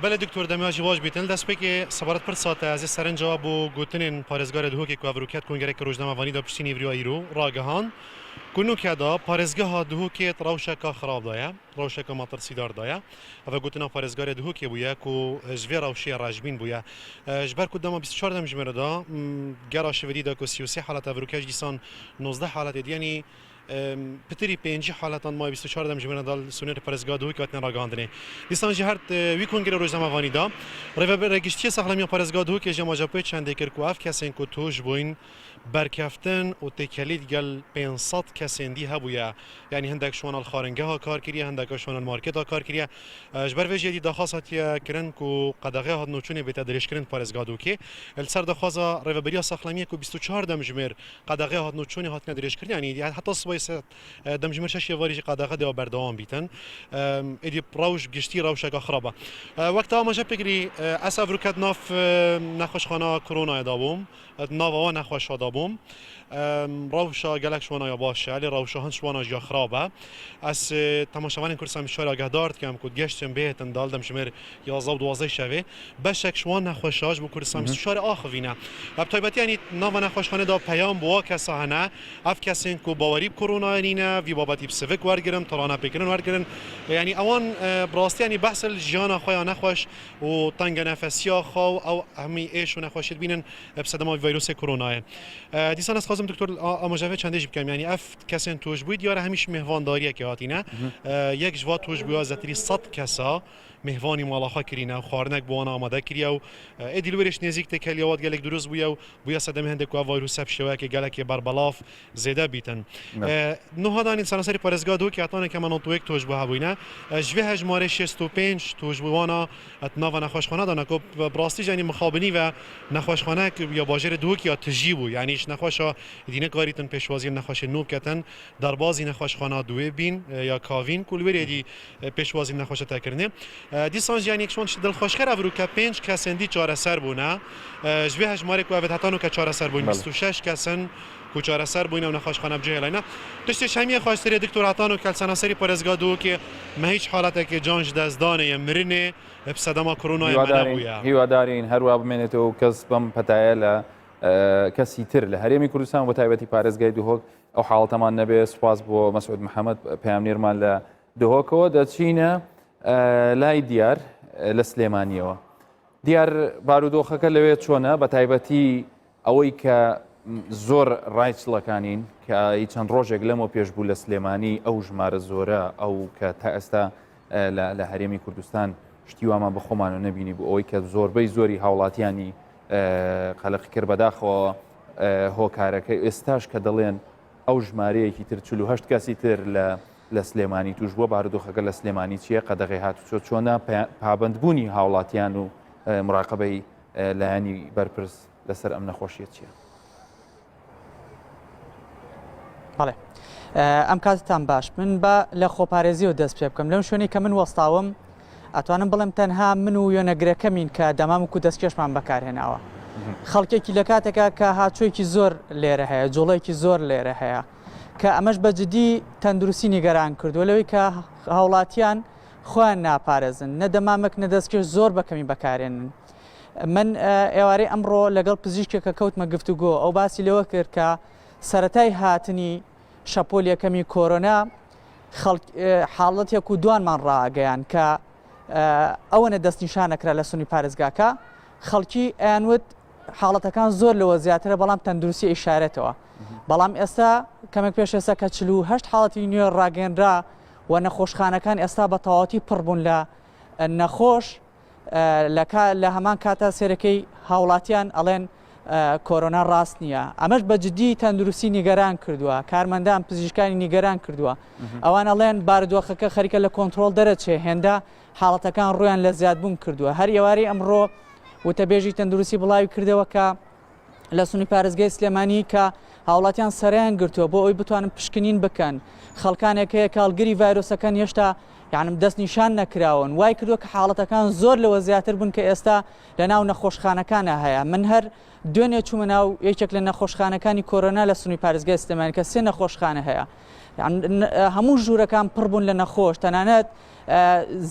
بەلێ دکتۆر دەمێ باش بیتن دەستپێکێ سەبارەت پرسا تە ئەزێ سەرنجەوە بۆ گوتنێن پارێزگارێ دهۆکێ کو ئەڤروکەت کۆنگرەکە ڕۆژنامەڤانی دا پشتی نیڤریۆ ئیرۆ ڕاگەهاند کو نوکەدا پارێزگەها دهۆکێ ڕەوشەکا خراپ دایە ڕەوشەکا مەترسیدار دایە ئەڤە گوتنا پارێزگارێ دهۆکێ بویە کو ژ ڤێ ڕەوشێ ڕەشبین بویە ژ بەر کو دەما 24 دەمژمێرە دا گەرا شڤدی دا کو 33 حالەت ئەڤروکەش دیسان 19 حالەتێ دیەنی پتری 50 حالەتان مای 24 دەمژمێرە دا سونێر پارێزگا دهۆک هاتنە ڕاگەهاندنێ. دیسان ژی هەر وی کۆنگرە ڕۆژنامەڤانی دا ڕێڤەبەرە گشتیە ساخلەمیە پارێزگا دهۆکێ ژە ماجە پێ چەندێ کرد کو ئەڤ کەسێن کو توش بوین بەرکەفتن و تێکەلیت گەل 500 کەسێن دی هەبویە یعنی هەندێک شوانە خارنگەها کار کریە هەندێک شوانە مارکێتا کار کریە ژ بەر ڤێ ژێ دی داخواز هاتیە کرن کو قەدەغێ هاتنوچونێ بێتە درێژکرن پارێزگا دهۆکێ لسەر داخوازا ڕێڤەبەریە ساخلەمیە کو 24 دەمژمێر قەدەغەی هاتن و چوونی هاتنە درێژکردن یانی هەتا سبەی دەمژمێر شەش ێواری ژی قەدەغە دێوە بەردەوام بیتن ئیدی ڕەوش گشتی ڕەوشەکە خراپە وەک تا ئاماژە پێکری ئەس ئەڤروکەت ناف نەخۆشخانە کۆرۆنایدا بووم ناوەوە نەخۆشەدا بووم ڕەوشە گەلک شوانایە باشە لێ ڕەوشە هەند شوانە ژیا خراپە ئەس تەماشاوانین کوردستان شار ئاگادار دکەم کو گەشتم بێتن دال دەمژمێر 11 و 12 شەوێ بەشێک شوان نەخۆشاش بۆ کوردستان 24 ئاخڤینە بە تایبەتی یانی ناڤ نەخۆشخانەدا پەیام بۆ کەسا هەنە ئەڤ کەسێن کو باوەری ب کۆرۆنایە نینە ڤی بابەتی ب سڤک وەرگرن تڕانە پێکردن وەرگرن یانی ئەوان ب ڕاستی یانی بەحس ل ژیانا خوەیا نەخوەش و تەنگە نەفەسیا خا و ئەو هەمی ئێش و نەخوەشیت بینن ب سەدەما ڤی ڤایرۆسێ کۆرۆنایە دیسان ئەز خوازم دکتۆر ئاماژە ڤێ چەندێ ژی بکەم یانی ئەڤ کەسێن تۆش بووی دیارە هەمیش مێهڤانداریەکێ هاتینە یەک ژ ڤا تۆش بویا زەتری 100 کەسا مێهڤانی ماڵا خوا کرینە و خواردنەک بۆ وان ئامادە کریە و ئێدی لوێرێش نێزیک تێکەلیاوات گەلێک دروست بویە و بویە سەدەمی هەندێک کو ڤایروسە بشێوەیەکێ گەلەکێ بەربەڵاف زێدە بیتن. نوها دانین سەرانسەری پارێزگا دهۆکی هەتانێ کەمە 91 تۆشبوو هەبووینە ژ ڤێ هەژمارێ 65 تۆشبووانا ئەت ناڤە نەخوەشخانە دانا کو بڕاستی ژ یانی مخابنی ڤە نەخوەشخانە یا باژێرێ دهۆکی یا تژی بوو یانیش نەخوەشا ئیدی نەکاریتن پێشوازی نەخوەشێ نوو بکەتن دەربازی نەخوەشخانە دوێ بین یا کاڤین کو لوێرێ ئیدی پێشوازی نەخوەشە تەکردنێ دیسان ژیان یەک شوان دڵخوەشکەر ئەڤرو کە پێنج کەسێن دی چارەسەر بوونە ژ ڤێ هەژمارێ کو ئەڤێت هەتانو کە چارەسەر بووین 26 کەسن کو چارەسەر بووینە و نەخوەشخانە بجێ هێڵینە تشتێ هەمیە خوەشترێ دکتۆر هەتانو کە سەناسەری پارێزگا دهۆکێ مە هیچ حالەتێکێ جان ژ دەست دانێ یە مرنێ ب سەدەما کۆرۆنایە مە نەبوویە. هیوادارین هەروا بمێنێتەوە و کەس بەم پەتایە لە کەسی تر لە هەرێمی کوردستان بە تایبەتی پارێزگای دهۆک ئەو حاڵەتەمان نەبێ سوپاس بۆ مەسعود محەممەد پەیامنێرمان لە دهۆکەوە دەچینە لای دیار لە سلێمانیەوە. دیار بارودۆخەکە لەوێ چۆنە بە تایبەتی ئەوەی کە زۆر ڕایچڵەکانین کە ئی چەند ڕۆژێک لەمە پێش بوو لە سلێمانی ئەو ژمارە زۆرە ئەو کە تا ئێستا لە هەرێمی کوردستان شتی وامان بە خۆمان و نەبینی بوو ئەوەی کە زۆربەی زۆری هاوڵاتیانی قەلق کرد بەداخەوە هۆکارەکەی ئێستاش کە دەڵێن ئەو ژمارەیەکی تر 48 کەسی تر لە لە سلێمانی توش بووە بارودۆخەکە لە سلێمانی چییە قەدەغی هاتوچۆ چۆنە پابندبوونی هاوڵاتیان و مراقبەی لایەنی بەرپرس لەسەر ئەم نەخۆشیە چییە؟ بەڵێ ئەم کاتتان باش من با لە خۆپارێزیەوە دەست پێ بکەم لەم شوێنی کە من وەستاوم ئەتوانم بڵێم تەنها من و وێنەگرەکەمین کە دەمامک و دەستکێشمان بەکارهێناوە خەڵکێکی لە کاتێکا کە هاچۆیەکی زۆر لێرە هەیە جوڵەیەکی زۆر لێرە هەیە کە ئەمەش بە جدی تەندروستی نیگەران کردووە لەوەی کە هاوڵاتیان خۆیان ناپارێزن نە دەمامک نە دەستکێش زۆر بەکەمی بەکارێنن من ئێوارەی ئەمڕۆ لەگەڵ پزیشکێکە کەوتمە گفتوگۆ ئەو باسی لەوە کرد کە سەتای هاتنی شەپۆل یەکەمی کۆرۆنا حاڵەتێک و دوانمان ڕاگەیان کە ئەوەنە دەستنیشانەکرا لە سنووری پارێزگاکە خەڵکی ئەیانوت حاڵەتەکان زۆر لەوە زیاترە بەڵام تەندروستی ئیشارێتەوە بەڵام ئێستا کەمێک پێش ئێستا کە 48 حاڵەتی نوێ ڕاگەنرا و نەخۆشخانەکان ئێستا بە تەواوەتی پڕبوون لە نەخۆش لە هەمان کاتا سێرەکەی هاوڵاتیان ئەڵێن کۆرۆنا ڕاست نییە ئەمەش بە جدی تەندروستی نیگەران کردووە کارمەندان پزیشکانی نیگەران کردووە ئەوان ئەڵێن بارودۆخەکە خەریکە لە کۆنتترۆل دەرەچێ هێندە حاڵەتەکان ڕویان لە زیادبوون کردووە هەر ئێوارەی ئەمڕۆ وتەبێژی تەندروستی بڵاوی کردەوە کە لە سنووری پارێزگای سلێمانی کە هاوڵاتیان سەریان گرتووە بۆ ئەوی بتوانن پشکنین بکەن خەڵکانێک هەیە کاڵگری ڤایرۆسەکەن هێشتا یانم دەستنیشان نەکراون وای کردووە کە حاڵەتەکان زۆر لەوە زیاتر بوون کە ئێستا لە ناو نەخۆشخانەکانە هەیە من هەر دوێنێ چوومە ناو یەکێک لە نەخۆشخانەکانی کۆرۆنا لە سنووری پارێزگای سلێمانی کە سێ نەخۆشخانە هەیە هەموو ژوورەکان پڕ بوون لە نەخۆش تەنانەت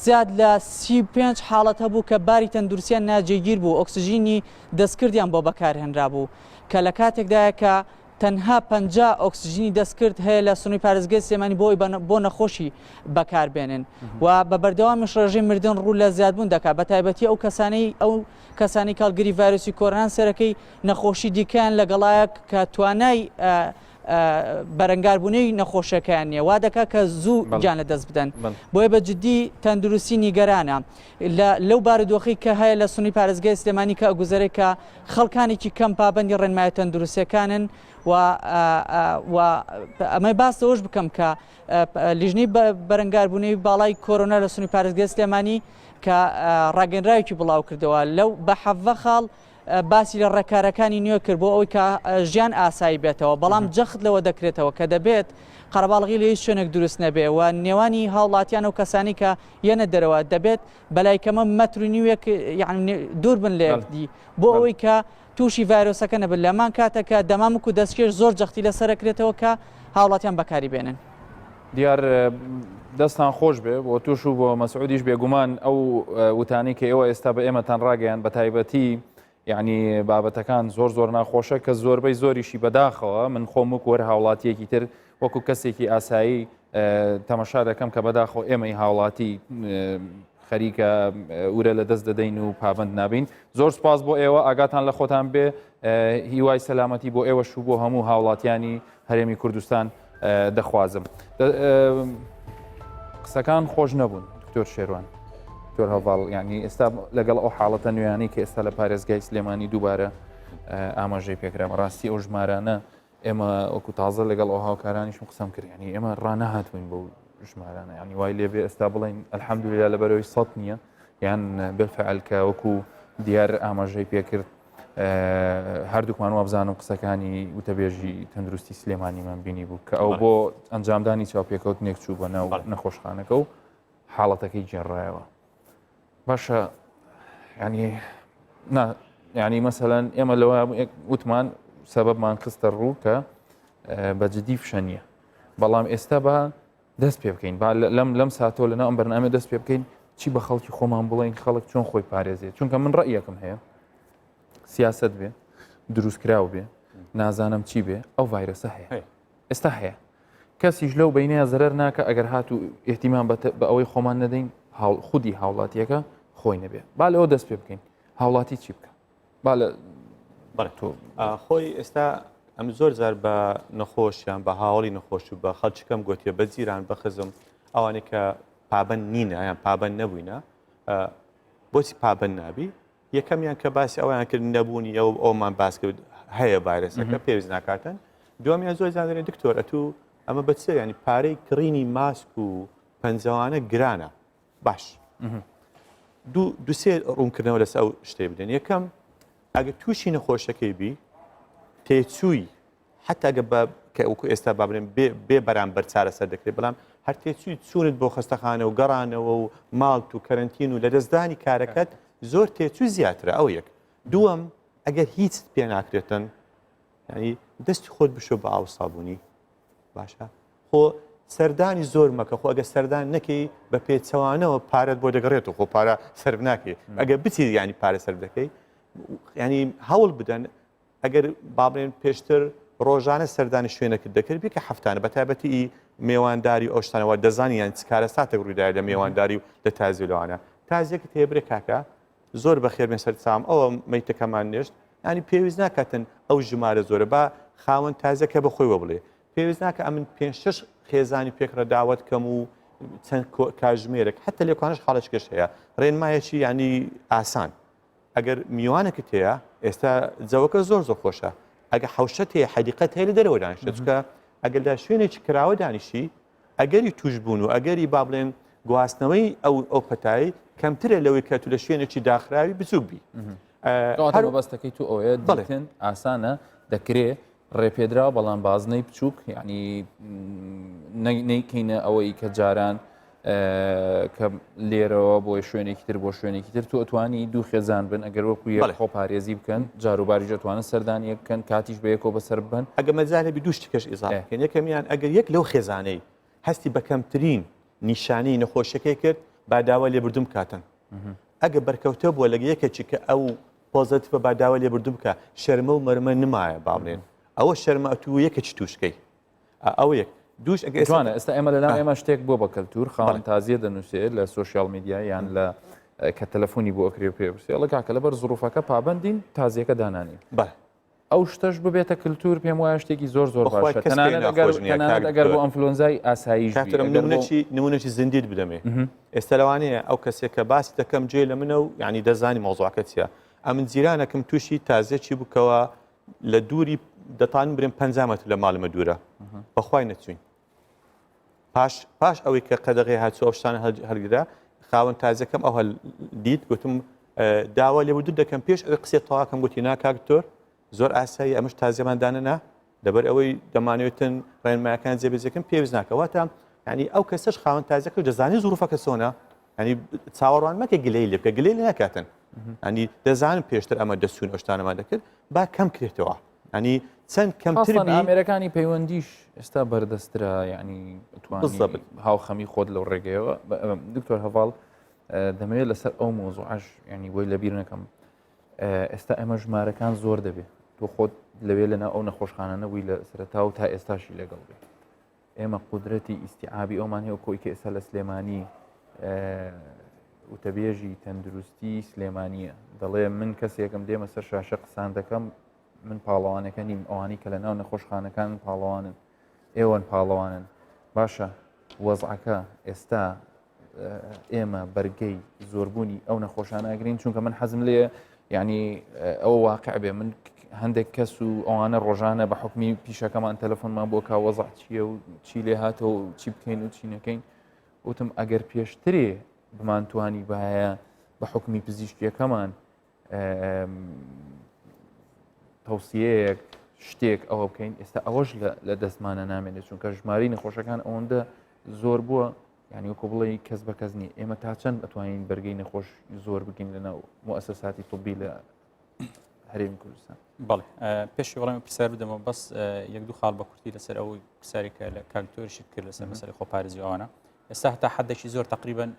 زیاد لە 35 حاڵەت هەبوو کە باری تەندروستیان ناجێگیر بوو ئۆکسجینی دەستکردیان بۆ بەکارهێنرابوو کە لە کاتێکدایە کە تەنها 50 ئۆکسجینی دەستکرد هەیە لە سنووری پارێزگای سلێمانی بۆی بۆ نەخۆشی بەکاربێنن و بە بەردەوامیش ڕێژەی مردن ڕوو لە زیادبوون دەکات بە تایبەتی ئەو کەسانەی ئەو کەسانی کاڵگری ڤایرۆسی کۆرۆنان سەرەکەی نەخۆشی دیکەیان لەگەڵایە کە توانای بەرەنگاربوونەوەی نەخۆشیەکەیان نییە وا دەکات کە زوو گیان لە دەست بدەن بۆیە بە جدی تەندروستی نیگەرانە لەو بارودۆخی کە هەیە لە سنووری پارێزگای سلێمانی کە ئەگوزەرێک کە خەڵکانێکی کەم پابەندی ڕێنمایە تەندروستیەکانن و و ئەمە باس لەوەش بکەم کە لیژنەی بەرەنگاربوونەوەی باڵای کۆرۆنا لە سنووری پارێزگای سلێمانی کە ڕاگەنراوێکی بڵاو کردەوە لەو بە حەڤە خاڵ باسی لە ڕێکارەکانی نوێ کرد بۆ ئەوەی کە ژیان ئاسایی بێتەوە، بەڵام جەخت لەوە دەکرێتەوە کە دەبێت قەرەباڵغی لە هیچ شوێنێک دروست نەبێ و نێوانی هاوڵاتیان و کەسانی کە یەنە دەرەوە دەبێت بەلای کەمە مەتر و نیوێک یعنی دوور بن لە یەکدی بۆ ئەوەی کە تووشی ڤایرۆسەکە نەبن لەمان کاتە کە دەمامک و دەستکێش زۆر جەختی لەسەرەکرێتەوە کە هاوڵاتیان بەکاری بێنن. دیار دەستان خۆش بێ بۆ توش و بۆ مەسعودیش بێگومان ئەو وتانی کە ئێوە ئێستا بە ئێمەتان ڕاگەیان بە تایبەتی یعنی بابەتەکان زۆر زۆر ناخۆشە کە زۆربەی زۆریشی بەداخەوە من خۆم وەک وەر هاوڵاتیەکی تر وەکو کەسێکی ئاسایی تەمەشا دەکەم کە بەداخۆ ئێمەی هاوڵاتی خەریکە ورە لە دەست دەدەین و پابند نابین زۆر سپاس بۆ ئێوە ئاگاتان لە خۆتان بێ هیوای سەلامەتی بۆ ئێوە شو بۆ هەموو هاوڵاتیانی هەرێمی کوردستان دەخوازم قسەکان خۆش نەبوون دکتۆر شێروان دکتۆر هەڤاڵ ینی ئێستا لەگەڵ ئەو حاڵەتە نوێیانی کە ئێستا لە پارێزگای سلێمانی دووبارە ئاماژەی پێکرا بەڕاستی ئەو ژمارانە ئێمە وەکو تازە لەگەڵ ئەو هاوکارانیشم قسەم کرد ینی ئێمە ڕانەهاتوین بۆ ژمارانە ینی وای لێبێ ئێستا بڵین الحەمدلله لە بەرەوەی سەد نییە یان بالفعل کە وەکو دیار ئاماژەی پێکرد هەردووکمان وابزانم قسەکانی وتەبێژی تەندروستی سلێمانیمان بینی بوو کە ئەو بۆ ئەنجامدانی چاوپێکەوتنێک چوو بە ناو نەخۆشخانەکە و حاڵەتەکەی گێڕایەوە باشە ینی ینی مەسەەن ئێمە لەوە وتمان سەبەبمان خستە ڕوو کە بە جدی فشە نییە بەڵام ئێستا بە دەست پێ بکەین با لەم لەم ساتۆ لەناو ئەم بەرنامە دەست پێ بکەین چی بە خەڵکی خۆمان بڵێین خەڵک چۆن خۆی پارێزێت چونکە من ڕەئیەکم هەیە سیاست بێ دروستکراو بێ نازانم چی بێ ئەو ڤایرەسە هەیە ئێستا هەیە کەسیش لەو بینەیە زەرەر ناکە ئەگەر هات و احتیمان بە ئەوەی خۆمان نەدەین خودی هاوڵاتیەکە خۆی نەبێ با لەوە دەست پێ بکەین. هاوڵاتی چی بکە با لە بەڵێ تۆ خۆی ئێستا ئەم زۆر جار بە نەخۆشیان بە هاوڵی نەخۆش و بە خەڵکەکەم گوتیە بە جیران بە خزم ئەوانەی کە پابند نینە یان پابند نەبووینە بۆچی پابند نابی یەکەمیان کە باسی ئەویان کرد نەبوونی ئەو ئەومان باس کرد هەیە ڤایرەسەکە پێویست ناکاتن دومیان زۆر زانێ دکتۆر ئەتوو ئەمە بە چ ینی پارەی کڕینی ماسک و پەنجەوانە گرانە باش دوو دوسێ ڕوونکردنەوە لەسەر ئەو شتەی بدەن یەکەم ئەگە تووشی نەخۆشەکەی بی تێچووی حتا گە بە کە وەکو ئێستا با بڵێن بێ بێ بەرامبەر چارەسەر دەکرێت بەڵام هەر تێچووی چوونت بۆ خەستەخانە و گەڕانەوە و ماڵت و کەرەنتین و لەدەستدانی کارەکەت زۆر تێچووی زیاترە ئەو یەک دووەم ئەگەر هیچ پێ ناکرێتن ینی دەستی خۆت بشۆ بە ئاو سابوونی باشە خۆ سەردانی زۆر مەکە خۆ ئەگە سەردان نەکەی بە پێچەوانەوە پارەت بۆ دەگەڕێت و خۆ پارە سەرف ناکەی ئەگە بچی ینی پارە سەر دەکەی ینی هەوڵ بدەن ئەگەر با بڵێن پێشتر ڕۆژانە سەردانی شوێنەکرد دەکرد بیکە هەفتانە بە تایبەتی ئی مێوانداری ئەو شتانەوە دەزانی یان چ کارەساتێک ڕوویدایە لە مێوانداری و لە تازی و لەوانە تازیەکت هەیە برێ کاکە زۆر بەخێر بێن سەر چاوم ئەوە مەیتەکەمان نێشت ینی پێویست ناکاتن ئەو ژمارە زۆرە با خاوەن تازەکە بە خۆی وە بڵێ پێویست ناکە ئەمن پێ شش خێزانی پێکڕە داوەت کەم و چەند کاژمێرێک حتا لێکانش خاڵێکش هەیە ڕێنمایەکی ینی ئاسان ئەگەر میوانێکت هەیە ئێستا جەوەکە زۆر زۆر خۆشە ئەگە حوشەت هەیە حەدیقەت هەیە لە دەرەوە دانیشتە چکە ئەگەر لە شوێنێکی کراوە دانیشی ئەگەری توشبوون و ئەگەری با بڵێن گواستنەوەی ئەو ئەو پەتایی کەمترە لەوەی کە تو لە شوێنێکی داخراوی بچوک بی هەر بەستەکەی تو ئەوەیە بڵێن ئاسانە دەکرێ ڕێپێدراو بەڵام بازنەی بچووک یعنی نەیکەینە ئەوەی کە جاران کە لێرەوە بۆ شوێنێکی تر بۆ شوێنێکی تر تۆ ئەتوانی دوو خێزان بن ئەگەر وەکو یەک خۆپارێزی بکەن جاروباریش ئەتوانن سەردانی یەک بکەن کاتیش بە یەکەوە بەسەر ببەن. ئەگەر مەجال هەبی دوو شتی کەش ئیزافە بکەین یەکەمیان ئەگەر یەک لەو خێزانەی هەستی بە کەمترین نیشانەی نەخۆشیەکەی کرد با داوای لێبوردن بکاتن ئەگە بەرکەوتە بووە لەگە یەکێکی کە ئەو پۆزەتیفە با داوای لێبوردن بکە شەرمە و مەرمە نمایە با بڵێن ئەوە شەرمە ئەتوو یەکێکی تووشکەی ئەوە یەک دووش ئەگە جوانە ئێستا ئێمە لەناو ئێمە شتێک بۆ بە کەلتور خاوەن تازیە دەنووسێت لە سوۆسیال میدیا یان لە کە تەلەفۆنی بۆ ئەکرێ پێ پرسێ ئەڵێ کاکە لەبەر زروفەکە پابندین تازیەکە دانانی بەڵێ ئەو شتەش ببێتە کللتور پێم وایە شتێکی زۆر زۆر باشە تەنانەت ئەگەر بۆ ئەنفلۆنزای ئاسایی نمونەی نمونەی زیندیت بدەمێ ئێستا لەوانەیە ئەو کەسێک کە باسی دەکەم جێ لە منە و یعنی دەزانی مۆزوعەکە چییە ئەمن جیرانەکەم تووشی تازیەکی بکەوە لە دووری دەتوانم برێم 50 مەتر لە ماڵمە دوورە بەخوای نەچوین پاش پاش ئەوەی کە قەدەغی هاتوو ئەو شتانە هەلگرا خاوەن تازەکەم ئەو هەل دیت گوتم داوا لێبوردن دەکەم پێش ئەوەی قسەی تەواکەم گوتی نا کاک دکتۆر زۆر ئاسایی ئەمەش تازیەمان دانەنا لەبەر ئەوەی دەمانەوێتن ڕێنمایەکان جێبەجێکن پێویست ناکەواتە ینی ئەو کەسەش خاوەن تازەکە دەزانانی زروفەکە چۆنە ینی چاوەڕوان مەکە گلەی لێ بکە گلەی لێ ناکاتن ینی دەزانم پێشتر ئەمە دەچوون ئەو شتانەمان دەکرد با کەم کرێتەوە ینی چەند کەمتر ئامێرەکانی پەیوەندیش ئێستا بەردەسترا ینی توانیت هاوخەمی خۆت لەو ڕێگەیەوە دکتۆر هەڤاڵ دەمەوێت لەسەر ئەو مۆزوعش ینی بۆی لەبیر نەکەم ئێستا ئێمە ژمارەکان زۆر دەبێت تۆ خۆت لەوێ لەنا ئەو نەخۆشخانە نەبووی لە سەرەتا و تا ئێستاشی لەگەڵ بێت ئێمە قودرەتی ئیسیعابی ئەومان هەیە کۆی کە ئێستا لە سلێمانی وتەبێژی تەندروستی سلێمانیە دەڵێ من کەسێکم دێمە سەر شاشە قسان دەکەم من پاڵەوانەکە نیم ئەوانی کە لە ناو نەخۆشخانەکان پاڵەوانن ئێوەن پاڵەوانن باشە وەزعەکە ئێستا ئێمە بەرگەی زۆربوونی ئەو نەخۆشانە ئەگرین چونکە من حەزم لێ یعنی ئەوە واقع بێ من هەندێک کەس و ئەوانە ڕۆژانە بە حکمی پیشەکەمان تەلەفۆنمان بۆ کا وەزع چییە و چی لێ هاتەوە و چی بکەین و چی نەکەین وتم ئەگەر پێشترێ بمانتوانی باە بە حکمی پزیشکیەکەمان تەوسیەیەک شتێک ئەوە بکەین ئێستا ئەوەش لە دەستمانە نامێنێت چونکە ژماری نەخۆشەکان ئەوەندە زۆر بووە یعنی وەکو بڵێ کەس بە کەس نیە ئێمە تا چەند ئەتوانین بەرگەی نەخۆش زۆر بگین لە ناو موسەساتی طبی لە هەرێمی کوردستان بەڵێ پێشی وەڵامی پرسیار بدەمەوە بەس یەک دوو خاڵ بە کورتی لەسەر ئەو پرسیاری کە لە کاکتۆرشت کرد لەسەر مەسەری خۆپارێزی ئەوانە ئێستا هەتا حدێکی زۆر تقریبن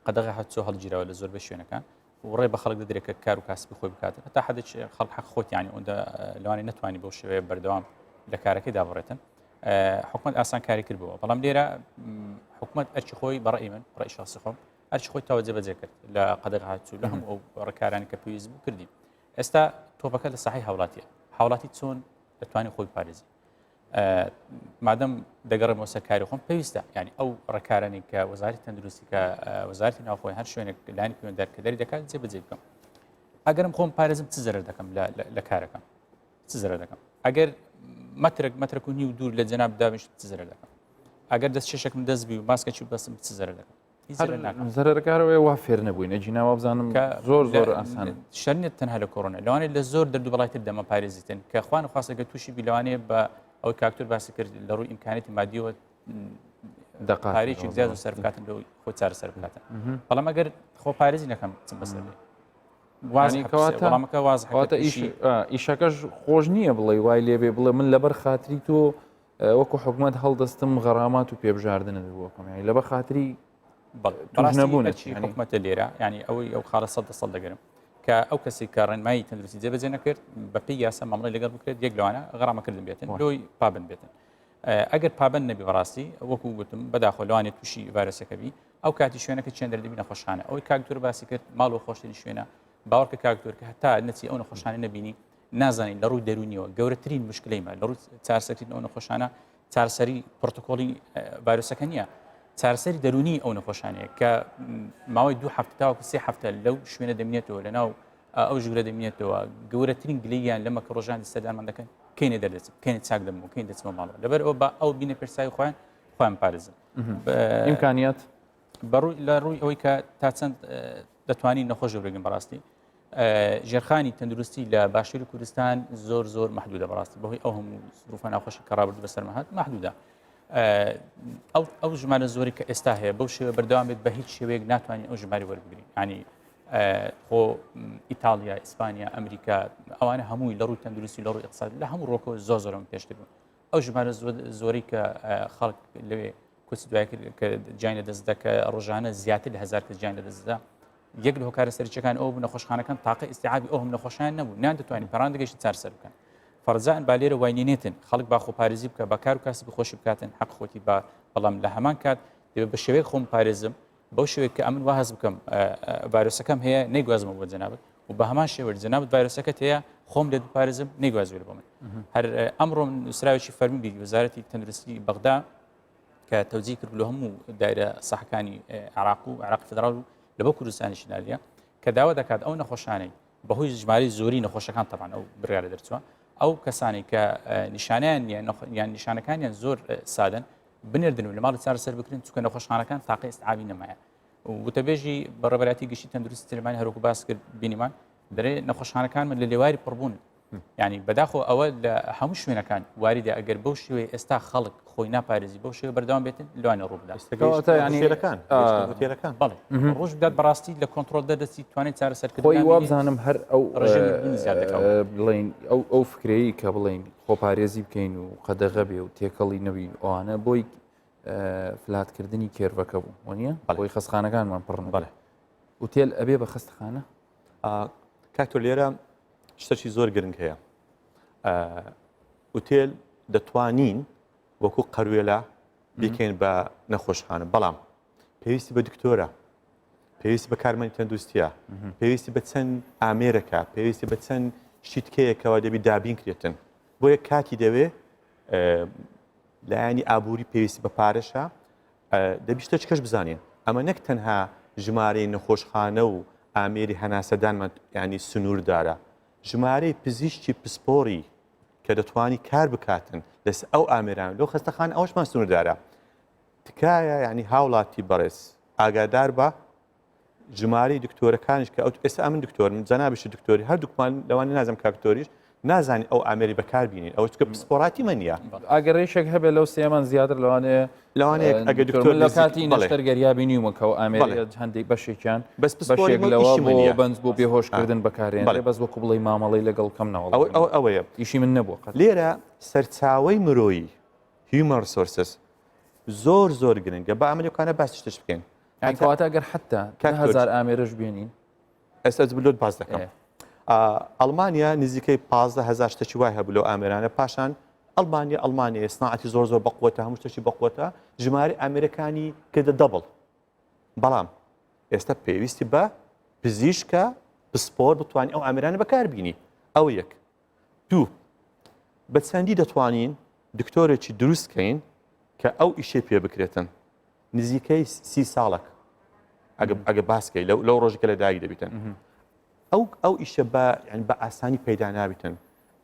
قەدەغە هەچۆ هەڵگیراوە لە زۆربەی شوێنەکان و ڕێ بە خەڵک دەدرێت کە کار و کاسبی خۆی بکات هەتا حدێک خەڵک حەق خۆتیانی ئەوەندە لەوانەیە نەتوانی بەو شێوەیە بەردەوام لە کارەکەی دابڕێتن حکومت ئاسانکاری کرد بووە بەڵام لێرە حکومت ئەرکی خۆی بەڕێی من ڕێی شخصی خۆم. ئەرچ خۆی تاوە جێبەجێ کرد لە قەدەغ هاتوو لە هەموو ئەو ڕێکارانی کە پێویست بوو کردی ئێستا تۆپەکە لە ساحی هاوڵاتیە هاوڵاتی چۆن دەتوانێت خۆی پارێزی مادەم دەگەڕێمەوە سەر کاری خۆم پێویستە ینی ئەو ڕێکارانی کە وەزاری تەندروستی کە وەزارتی ناوخۆی هەر شوێنێک لانی پەیوەندار کە دەری دەکات جێبەجێ بکەم ئەگەرم خۆم پارێزم چ زەرەر دەکەم لە کارەکەم چ زەرەر دەکەم ئەگەر مەترک مەترک و نیو دوور لە جەناب دابش چ زەرەر دەکەم ئەگەر دەست شێشێکم دەست بی و ماسکەکی بەسم چ زەرەر دەکەم زەرەرەکارەوەی وا فێر نەبووین ئەگینا وابزانم کە زۆر زۆر ئاسان شەرنێت تەنها لە کۆرۆنا لەوانەیە لە زۆر دەرد و بەڵای تر دەمە پارێزیتن کە خوان خواستەکە تووشی بی لەوانەیە بە ئەو کاکتۆر باسی کرد لە ڕووی ئیمکانێتی مادیەوە پارێکی زیاد و سەر بکاتن لەوەی خۆ چارەسەر بکاتن بەڵام ئەگەر خۆ پارێزی نەکەم چم بەسەر بێ واتە واتە ئیشەکەش خۆش نییە بڵێ وای لێبێ بڵێ من لەبەر خاتری تۆ وەکو حکومەت هەڵدەستم غەرامات و پێبژاردنت بۆ بکەم یانی لەبەر خاتری نەبوون حکومەتە لێرە ینی ئەوەی ئەو خاڵە سە سەد دەگرم کە ئەو کەسی کە ڕێنمایی تەندروستی جێبەجێ نەکرد بەپێی یاسا مامەڵەی لەگەڵ بکرێت یەک لەوانە غەرامەکردن بێتن لۆی پابند بێتن ئەگەر پابند نەبی بەڕاستی وەکو گوتم بەداخۆ لەوانێت تووشی ڤایرۆسەکە بی ئەو کاتی شوێنەکە چێن دەردەبی نەخۆشخانە ئەوەی کاک دکتۆر باسی کرد ماڵ و خۆشترین شوێنە باوەڕکە کاک دکتۆر کە هەتا نەچی ئەو نەخۆشانە نەبینی نازانین لە ڕووی دەروونیەوە گەورەترین مشکلەیمە لە ڕووی چارەسەرکردن ئەو نەخۆشانە چارەسەری پرۆتۆکۆلی ڤایرۆسەکە نییە چارەسەری دەروونی ئەو نەخۆشانەیە کە ماوەی دوو هەفتە تاوەکو سێ هەفتە لەو شوێنە دەمێنێتەوە لە ناو ئەو ژوورە دەمێنێتەوە گەورەترین گلەییان لەمە کە ڕۆژانی سەردانمان دەکەن کەینێ دەردەچم کەینێ چاک دەبم و کەین دەچمە ماڵەوە لەبەر ئەوە با ئەو بینە پێرسای خۆیان خۆیان پارێزن ئیمکانیات لە ڕووی ئەوەی کە تا چەند دەتوانین نەخۆش بگرین بەڕاستی ژێرخانی تەندروستی لە باشووری کوردستان زۆر زۆر محدودە بەڕاستی بەهۆی ئەو هەموو ظروفە ناخۆشی کە ڕابردوو بەسەرمە هات محدودە ئەو ئەو ژمارە زۆری کە ئێستا هەیە بەو شێوە بەردەوام بێت بە هیچ شێوەیەک ناتوانین ئەو ژماری وەربگرین ینی خۆ ئیتالیا ئیسپانیا ئەمریکا ئەوانە هەمووی لە ڕووی تەندروستی لە ڕووی اقتصاد لە هەموو ڕۆکەوە زۆر زۆرم پێشتر بوون ئەو ژمارە زۆری کە خەڵک لەوێ کۆچی دوای کرد کە گیان لە دەستدا کە ڕۆژانە زیاتر لە هەزار کەس گیان لە دەستدا یەک لە هۆکارە سەرچەکان ئەو بوو نەخۆشخانەکان تاقە ئیسیعابی ئەو هەم نەخۆشیان نەبوو نان دەتوانین پەران دەگەشت چارەسەر بکەن فەرزان با لێرە وای نێتن خەڵک با خۆپارێزی بکە بە کار و کاسبی خۆشی بکاتن حەق خۆتی با بەڵام لە هەمان کات دەبێت بە شێوەیەک خۆم پارێزم بەو شێوەیە کە ئەمن وا هەست بکەم ڤایرۆسەکەم هەیە نەیگوازمەوە بۆ جەنابت و بە هەمان شێوە جەنابت ڤایرۆسەکەت هەیە خۆم لێت بپارێزم نەیگوازێت بۆ من هەر ئەمڕۆ نووسراوێکی فەرمی بی وەزارەتی تەندروستی بەغدا کە تەوجی کرد لە هەموو دایرە سەحەکانی عراق و عراق فدرال و لە بۆ کوردستانیش ناردیە کە داوا دەکات ئەو نەخۆشانەی بەهۆی ژمارەی زۆری نەخۆشەکان تەبان ئەو بڕیارە دەرچووە ئەو کەسانی کە نیشانیان نییە یان نیشانەکانیان زۆر سادەن بنێردن و لە ماڵی چارەسەر بکرن چونکە نەخۆشخانەکان تاقە ئیستعابی نەمایە وتەبێژی بەڕێوەبەرایەتی گشتی تەندروستی سلێمانی هەروەکو باس کرد بینیمان دەرێ نەخۆشخانەکان من لە لێواری پڕبوون ینی بەداخۆ ئەوە لە هەموو شوێنەکان واریدە ئەگەر بەو شێوەیە ئێستا خەڵک خۆی ناپارێزی بەو شێوە بەردەوام بێتن لەوانە ڕوو بدات بەڵێ ڕۆژ بدات بەڕاستی لە کۆنتترۆل دەردەچی توانێت چارەسەرکردن خۆی وابزانم هەر ئەو بڵین ئەو ئەو فکرەیە کە بڵین خۆپارێزی بکەین و قەدەغە بێ و تێکەڵی نەبین ئەوانە بۆی فلاتکردنی curve ەکە بوو وەنیە بۆی خەستخانەکانمان پڕ بەڵێ ئوتێل ئەبێ بە خەستخانە کاک تۆ لێرە شتەکی زۆر گرنگ هەیە ئوتێل دەتوانین وەکو قەروێلە بیکەین بە نەخۆشخانە بەڵام پێویستی بە دکتۆرە پێویستی بە کارمەندی تەندروستیە پێویستی بە چەند ئامێرەکە پێویستی بە چەند شتیتکەیەکەوە دەبی دابین کرێتن بۆیە کاتی دەوێ لایەنی ئابووری پێویستی بە پارەشە دەبی شتێک کەش بزانین ئەمە نەک تەنها ژمارەی نەخۆشخانە و ئامێری هەناسەدانمان ینی سنووردارە ژمارەی پزیشکی پسپۆری کە دەتوانی کار بکاتن لەس ئەو ئامێران لەو خەستەخان ئەوشمان سنووردارە تکایە یعنی هاوڵاتی بەڕێز ئاگادار بە ژمارەی دکتۆرەکانیش کە ئەو ئێستا ئەمن دکتۆرم جەنابیشی دکتۆری هەردووکمان لەوانە نازم کاکتۆریش نازانی ئەو ئامێری بەکار بینین ئەوە چکە پسپۆڕاتی من نییە ئەگەر ڕێشێک هەبێت لەو سێمان زیاتر لەوانەیە لەوانەیە ئەگە دکتۆر لە کاتی نەشتەرگەریا بینیومە کە ئەو ئامێرە هەندێک بەشێکیان بەس بەشێک لەوە بۆ بەنج بۆ بێهۆشکردن بەکارێن بەس وەکو بڵێ مامەڵەی لەگەڵ کەم نەوە ئەو ئەوەیە ئیشی من نەبوو قەت لێرە سەرچاوەی مرۆیی human resources زۆر زۆر گرنگە با ئەمە لەو کانە باسی شتش بکەین یانی کەواتە ئەگەر حتا هزار ئامێرەش بێنین ئێستا لۆت باس دەکەم ئەڵمانیا نزیکەی 15هزار شتێکی وای هەبوو لەو ئامێرانە پاشان ئەڵمانیا ئەڵمانیا سناعەتی زۆر زۆر بەقوەتە هەموو شتێکی بەقوەتە ژمارە ئامێرەکانی کردە double بەڵام. ئێستا پێویستی بە پزیشکە پسپۆر بتوانانی ئەو ئامرانە بەکاربینی ئەو یەک دوو بە چەندی دەتوانین دکتۆرێکی دروست کەین کە ئەو ئیشەی پێ بکرێتن نزیکەی سی ساڵک ئەگە باسکەی لەو لەو ڕۆژی کە لە دایک دەبیتن ئەو ئەو ئیشە بە یعنی بە ئاسانی پەیدا نابیتن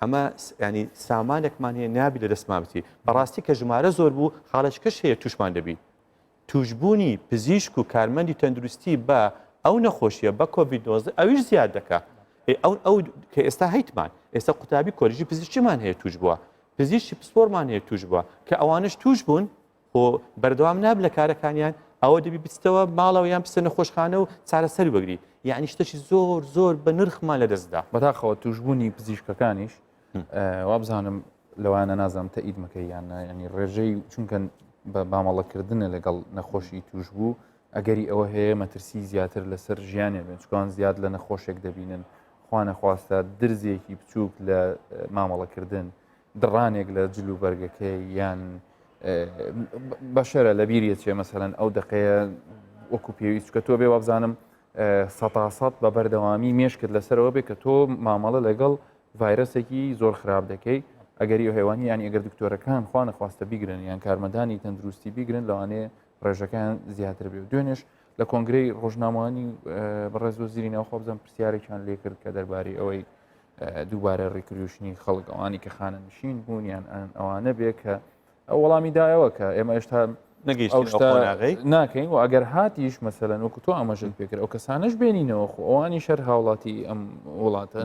ئەمە ینی سامانێکمان هەیە نابی لە دەستمان بچی بەڕاستی کە ژمارە زۆر بوو خاڵێککەش هەیە توشمان دەبی تووشبوونی پزیشک و کارمەندی تەندروستی بە ئەو نەخۆشیە بە کۆڤید 19 ئەویش زیاد دەکا ئەو ئەو کە ئێستا هەیتمان ئێستا قوتابی کۆلیژی پزیشکیمان هەیە توش بووە پزیشکی پسپۆرمان هەیە توش بووە کە ئەوانش توش بوون خۆ بەردەوام ناب لە کارەکانیان ئەوە دەبی بچتەوە ماڵەوە یان بچتە نەخۆشخانە و چارەسەری بگری یعنی شتێکی زۆر زۆر بە نرخمان لەدەستدا. بەداخەوە توشبوونی پزیشکەکانیش وابزانم لەوانە نازانم تەئید مەکەی یان نا یعنی ڕێژەی چونکە بە مامەڵەکردنە لەگەڵ نەخۆشی توش بوو ئەگەری ئەوە هەیە مەترسی زیاتر لەسەر ژیانێ بێن چکان زیاد لە نەخۆشێک دەبینن خوانەخواستە درزێکی بچووک لە مامەڵەکردن دڕانێک لە جل و بەرگەکەی یان بەشەرە لە بیریە چێ مەسەەن ئەو دقەیە وەکو پێویست کە تۆ بێ وابزانم سەتاسەد بە بەردەوامی مێشکت لەسەرەوە بێ کە تۆ مامەڵە لەگەڵ ڤایرەسێکی زۆر خراپ دەکەی ئەگەری هەیوانی یانی ئەگەر دکتۆرەکان خوا نەخواستە بیگرن یان کارمەندانی تەندروستی بیگرن لەوانەیە ڕێژەکان زیاتر بێ و دوێنێش لە کۆنگرەی ڕۆژنامەوانی بەڕێز وەزیری ناوخۆ بزانم پرسیارێکیان لێکرد کە دەربارەی ئەوەی دووبارە ڕیکریوشنی خەڵک ئەوانی کە خانە نشین بوون یان ئەوانە بێ کە ئەو وەڵامی دایەوە کە ئێمە هێشتا نەگەیشتین ناکەین و ئەگەر هاتیش مەسەلەن وەکو تۆ ئاماژەت پێکرد ئەو کەسانش بێنینەوە خۆ ئەوانی شەر هاوڵاتی ئەم وڵاتە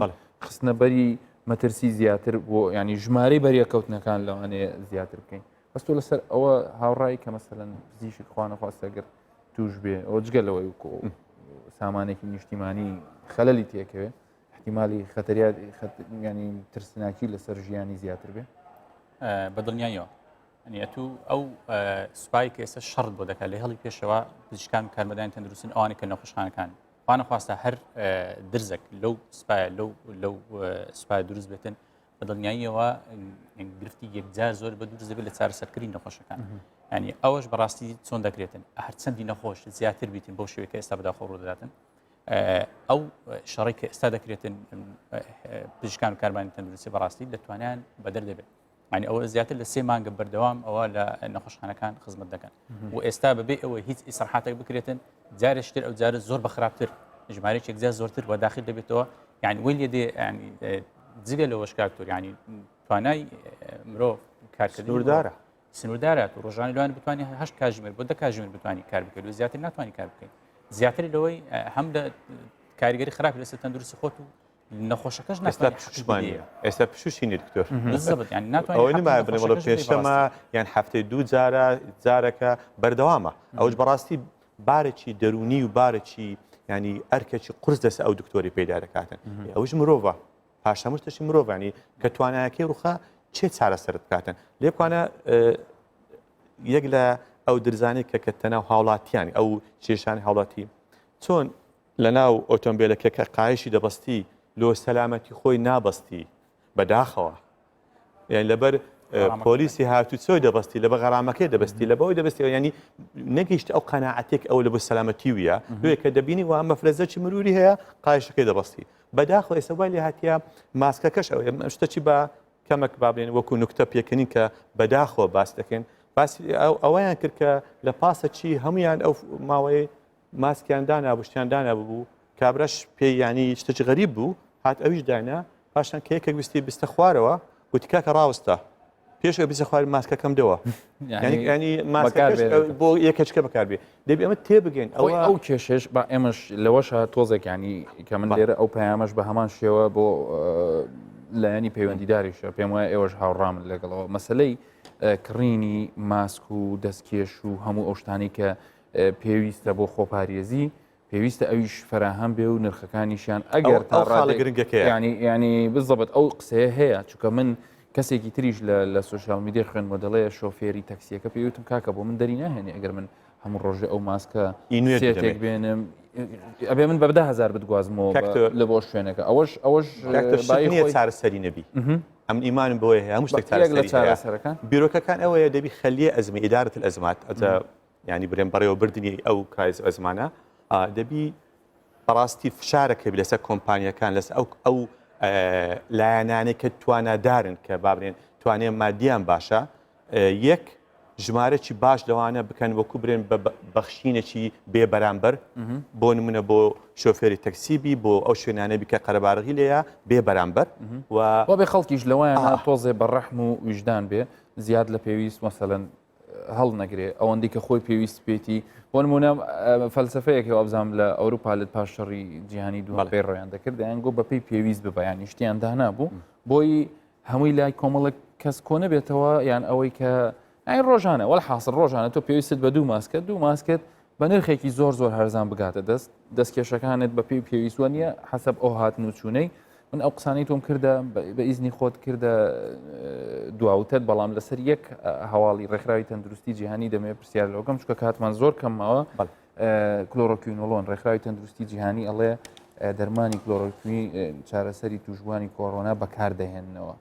خستنە بەری مەترسی زیاتر بۆ ینی ژمارەی بەریەکەوتنەکان لەوانەیە زیاتر بکەین بەس تۆ لەسەر ئەوە هاوڕای کە مەسەلەن پزیشک خوانەخواستە گەر توش بێ ئەو جگە لەوەی وکۆ سامانێکی نیشتیمانی خەلەلی تێکەوێ احتیمالی خەتەریات ینی ترسناکی لەسەر ژیانی زیاتر بێ بە دڵنیاییەوە ئەنی ئەتوو ئەو سوپای کە ئێستا شەڕت بۆ دەکات لە هێڵی پێشەوە پزیشکان و کارمەدانی تەندروستن ئەوانە کە نەخۆشخانەکان خوانەخواستە هەر درزێک لەو سوپایە لەو لەو سوپای دروست بێتن بە دڵنیاییەوە گرفتی یەکجار زۆر بە دروست دەبێت لە چارەسەرکردنی نەخۆشەکان ینی ئەوەش بەڕاستی چۆن دەکرێتن هەرچەندی نەخۆش زیاتر بیتن بۆ شوێکە ئێستا بەداخۆ ڕوودەداتن ئەو شەڕی کە ئێستا دەکرێتن پزیشکان و کارمانی تەندروستی بەڕاستی لە توانیان بەدەر دەبێت ینی ئەوە زیاتر لە سێ مانگە بەردەوام ئەوە لە نەخۆشخانەکان خزمەت دەکەن و ئێستا بەبێ ئەوە هیچ ئیسراحاتێک بکرێتن جارێشتر ئەو جارە زۆر بە خراپتر ژمارەیەک زیاد زۆرتر وە داخل دەبێتەوە یعنی وی لێ دێ جگە لەوەش کاکتۆر ینی توانای مرۆڤ کارکردن سنووردارە تو ڕۆژانی لەوان بتوانانی هەشت کاژمێر بۆ دە کاژمێر بتوانانی کار بکەیت و زیاتر ناتوانانی کار بکەیت زیاتر لەوەی هەم لە کاریگەری خراپ لەسەر تەندروستی خۆت و نەخۆشەکەش ئێستا پشوشمان نییە ئێستا پشوشی نیە دکتۆر ئەوە نمایە بڵێ بەڵێ پێشەمە یان هەفتەی دوو جارە جارەکە بەردەوامە ئەوش بەڕاستی بارێکی دەرونی و بارێکی ینی ئەرکێکی قرس دەست ئەو دکتۆری پەیدا دەکاتن ئەوش مرۆڤە پاش هەموو شتەشی مرۆڤانی کە توانایەکەی ڕوخا چێ چارەسەرت بکاتن لێکوانە یەک لە ئەو درزانێک کە کە تەناو هاوڵاتیانی ئەو کێشانی هاوڵاتی چۆن لە ناو ئۆتۆمبیلەکە کە قایشی دەبەستی لۆ سەلامەتی خۆی نابەستی بەداخەوە یان لەبەر پۆلیسی هاتوچۆی دەبستی لە بە غەرامەکەی دەبستی لە بەوەی دەبستی ینی نەگەیشت ئەو قەناعەتێک ئەو لە بۆ سەلامەتی ویە لێ کە دەبینی وا مەفرەزەکی مروری هەیە قایشەکەی دەبستی بەداخەوە ئێستا وای لێ هاتیە ماسکەکەش ئەو شتەچی بە کەمەک با بڵێن وەکو نوکتە پێکەنین کە بەداخەوە باس دەکەین باسی ئەوەیان کرد کە لە پاسە چی هەمویان ئەو ماوەی ماسکیان دانا بشتیان دانا ببوو کابراش پێی ینی شتێکی غەریب بوو هات ئەویش دانا پاشان کە یەکێک ویستی بستە خوارەوە وتی کاکە ڕاوستە پێش ئەوەی بچە خوار ماسکەکەم دەوە ینی ماسکەکەش بۆ یەکەچکە بەکاربێ دەبێ ئەمە تێبگەین ئەوە ئەو کێشێش با ئێمەش لەوەشە تۆزێک ینی کە من لێرە ئەو پەیامەش بە هەمان شێوە بۆ لایەنی پەیوەندیداریشە پێم وایە ئێوەش هاوڕامن لەگەڵەوە مەسلەی کڕینی ماسک و دەستکێش و هەموو ئەو شتانی کە پێویستە بۆ خۆپارێزی پێویستە ئەویش فەراهەم بێ و نرخەکانیشیان ئەگەر تا ڕادەیەک گرنگەکەیە ینی ینی بزەبت ئەو قسەیە هەیە چونکە من کەسێکی تریش لە لە سوسیال میدیا خوێنمەوە دەڵێ شۆفێری تەکسیەکە پێی وتم کاکە بۆ من دەری ناهێنی ئەگەر من هەموو ڕۆژێ ئەو ماسکە سێتێک بێنم ئەبێ من بە 10000 بتگوازمەوە لە بۆ شوێنەکە ئەوەش ئەوەش نییە چارەسەری نەبی ئەم ئیمانم بۆیە هەیە هەموو شتێک چارەسەرەکان بیرۆکەکان ئەوەیە دەبی خەلیە ئەزمی ئیدارەت الئەزمات ئەجا ینی برێن بەڕێوەبردننی ئەو crisis ئەزمانە. دەبی بەڕاستی فشارەکە بی لەسەر کۆمپانیەکان لەسەر ئەو ئەو لایەنانەی کە توانادارن کە بابرێن توانێ مادیان باشە یەک ژمارەی باش لەوانە بکەن وەکو برێن بە بەخشینێکی بێ بەرامبەر بۆ نمونە بۆ شۆفێری تەکسیبی بۆ ئەو شوێنانە بیکە قەرەبارغی لێیە بێ بەرامبەر و بێ خەڵکیش لەوەیان تۆزێ بە ڕەحم و ویژدان بێ زیاد لە پێویست مەسەلەن هەڵنەگرێ ئەوەندەی کە خۆی پێویست پێێتی بۆ نمونە فەلسفەیەک وابزانام لە ئەوروپا لە پاش شەڕی جیهانی دووەم پەیڕەویان دەکرد دەیانگۆ بەپێی پێویست ببە یان شتیان دانابوو بۆی هەمووی لای کۆمەڵک کەس کۆ نەبێتەوە یان ئەوەی کە ئەی ڕۆژانە وەل حاصل ڕۆژانە تۆ پێویستت بە دوو ماسکە دوو ماسکت بە نرخێکی زۆر زۆر هەرزان بگاتە دەست دەستکێشەکانت بە پێی پێویستوە نییە حەسەب ئەو هاتن و چوونەی من ئەو قسانەی تۆم کردە بە ئیزنی خۆت کردە دواوتەت بەڵام لەسەر یەک هەواڵی ڕێکخراوی تەندروستی جیهانی دەمێ پرسیار لەوەکەم چکە کاتمان زۆر کەم ماوە کلۆرۆکوینۆلۆن ڕێکخراوی تەندروستی جیهانی ئەڵێ دەرمانی کلۆرۆکوین چارەسەری توشبووانی کۆرۆنا بەکاردەهێننەوە.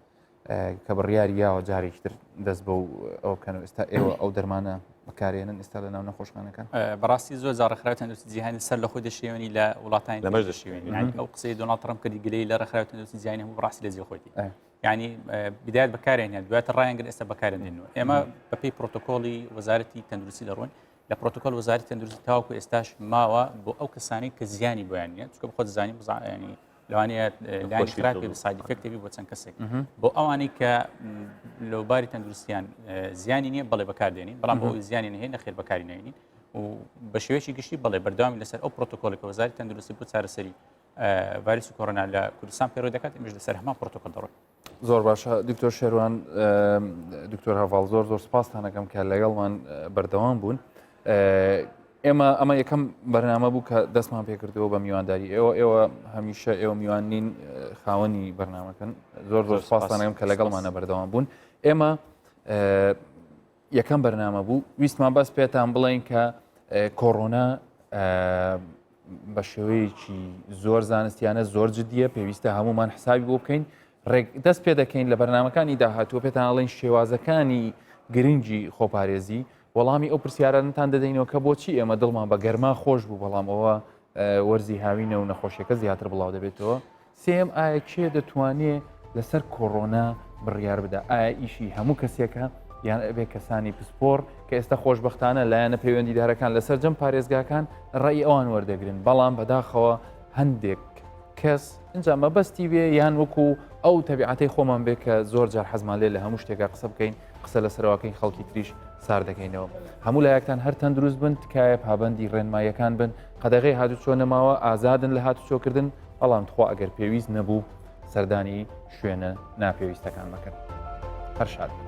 کە بڕیاری یاوە جارێکی تر دەست بەو ئەو بکەن و ئێستا ئێوە ئەو دەرمانە بەکارێنن ئێستا لە ناو نەخۆشخانەکان؟ بەڕاستی زۆر جار ڕێکخراوی تەندروستی جیهانی سەر لە خۆی دەشێوێنی لە وڵاتانی لەمەش دەشێوێنی یعنی ئەو قسەی دۆناڵد ترەمپ کردی گلەیی لە ڕێکخراوی تەندروستی جیهانی هەموو بەڕاستی لە جێی خۆیتی یعنی بدایەت بەکارێن هێن دواتر ڕایان گرت ئێستا بەکارێن دێنەوە ئێمە بەپێی پرۆتۆکۆلی وەزارەتی تەندروستی دەڕۆین لە پرۆتۆکۆل وەزارەتی تەندروستی تاوەکو ئێستاش ماوە بۆ ئەو کەسانەی کە زیانی بۆیان نییە چونکە بەخۆت دەزانی ینی لەوانەیە لایەنی خراپی side effect ێکی بۆ چەند کەسێک بۆ ئەوانەی کە لەوباری تەندروستیان زیانی نییە بەڵێ بەکاردێنین بەڵام بۆ زیانی نهێ نەخێر بەکاری نێنین و بە شێوەیەکی گشتی بەڵێ بەردەوامی لەسەر ئەو پرۆتۆکۆلی کە وەزاری تەندروستی بۆ چارەسەری ڤایرۆسی کۆرۆنا لە کوردستان پەیڕەو دەکات ئێمەش لەسەر هەمان پرۆتۆکۆل دەڕۆین. زۆر باشە دکتۆر شێروان دکتۆر هەڤاڵ زۆر زۆر سپاستانەکەم کە لەگەڵمان بەردەوام بوون. ئێمە ئەمە یەکەم بەرنامە بوو کە دەستمان پێکردەوە بە میوانداری ئێوە ئێوە هەمیشە ئێوە میوان نین خاوەنی بەرنامەکەن زۆر زۆر سپاستانەکەم کە لەگەڵمانە بەردەوام بوون ئێمە یەکەم بەرنامە بوو ویستمان بەس پێتان بڵین کە کۆرۆنا بە شێوەیەکی زۆر زانستیانە زۆر جددیە پێویستە هەمومان حسابی بۆ بکەین ڕێک دەست پێ دەکەین لە بەرنمەکانی داهاتووە پێتان ئەڵێن شێوازەکانی گرنگی خۆپارێزی وەڵامی ئەو پرسیارانتان دەدەینەوە کە بۆچی ئێمە دڵمان بە گەرما خۆش بوو بەڵام ئەوە وەرزی هاوینە و نەخۆشیەکە زیاتر بڵاو دەبێتەوە سێیەم، ئایا کێ دەتوانێ لەسەر کۆڕۆنا بڕیار بدا؟ ئایا ئیشی هەموو کەسێکە یان ئەبێ کەسانی پسپۆڕ کە ئێستا خۆشبەختانە لایەنە پەیوەندیدارەکان لە سەرجەم پارێزگاکان ڕێی ئەوان وەردەگرن بەڵام بەداخەوە هەندێک کەس اینجا مەبەستی بێ یان وەکو ئەو تەبیعەتەی خۆمان بێ کە زۆر جار حەزمان لێ لە هەموو شتێکا قسە بکەین قسە لەسەرەوەکەین خەڵکی تریش سار دەکەینەوە هەموو لایەکتان هەر تەندروست بن تکایە پابندی ڕێنماییەکان بن قەدەغەی هاتوچۆ نەماوە ئازادن لە هاتوچۆکردن بەڵام تخوا ئەگەر پێویست نەبوو سەردانی شوێنە ناپێویستەکان مەکەن. هەر شاد بن.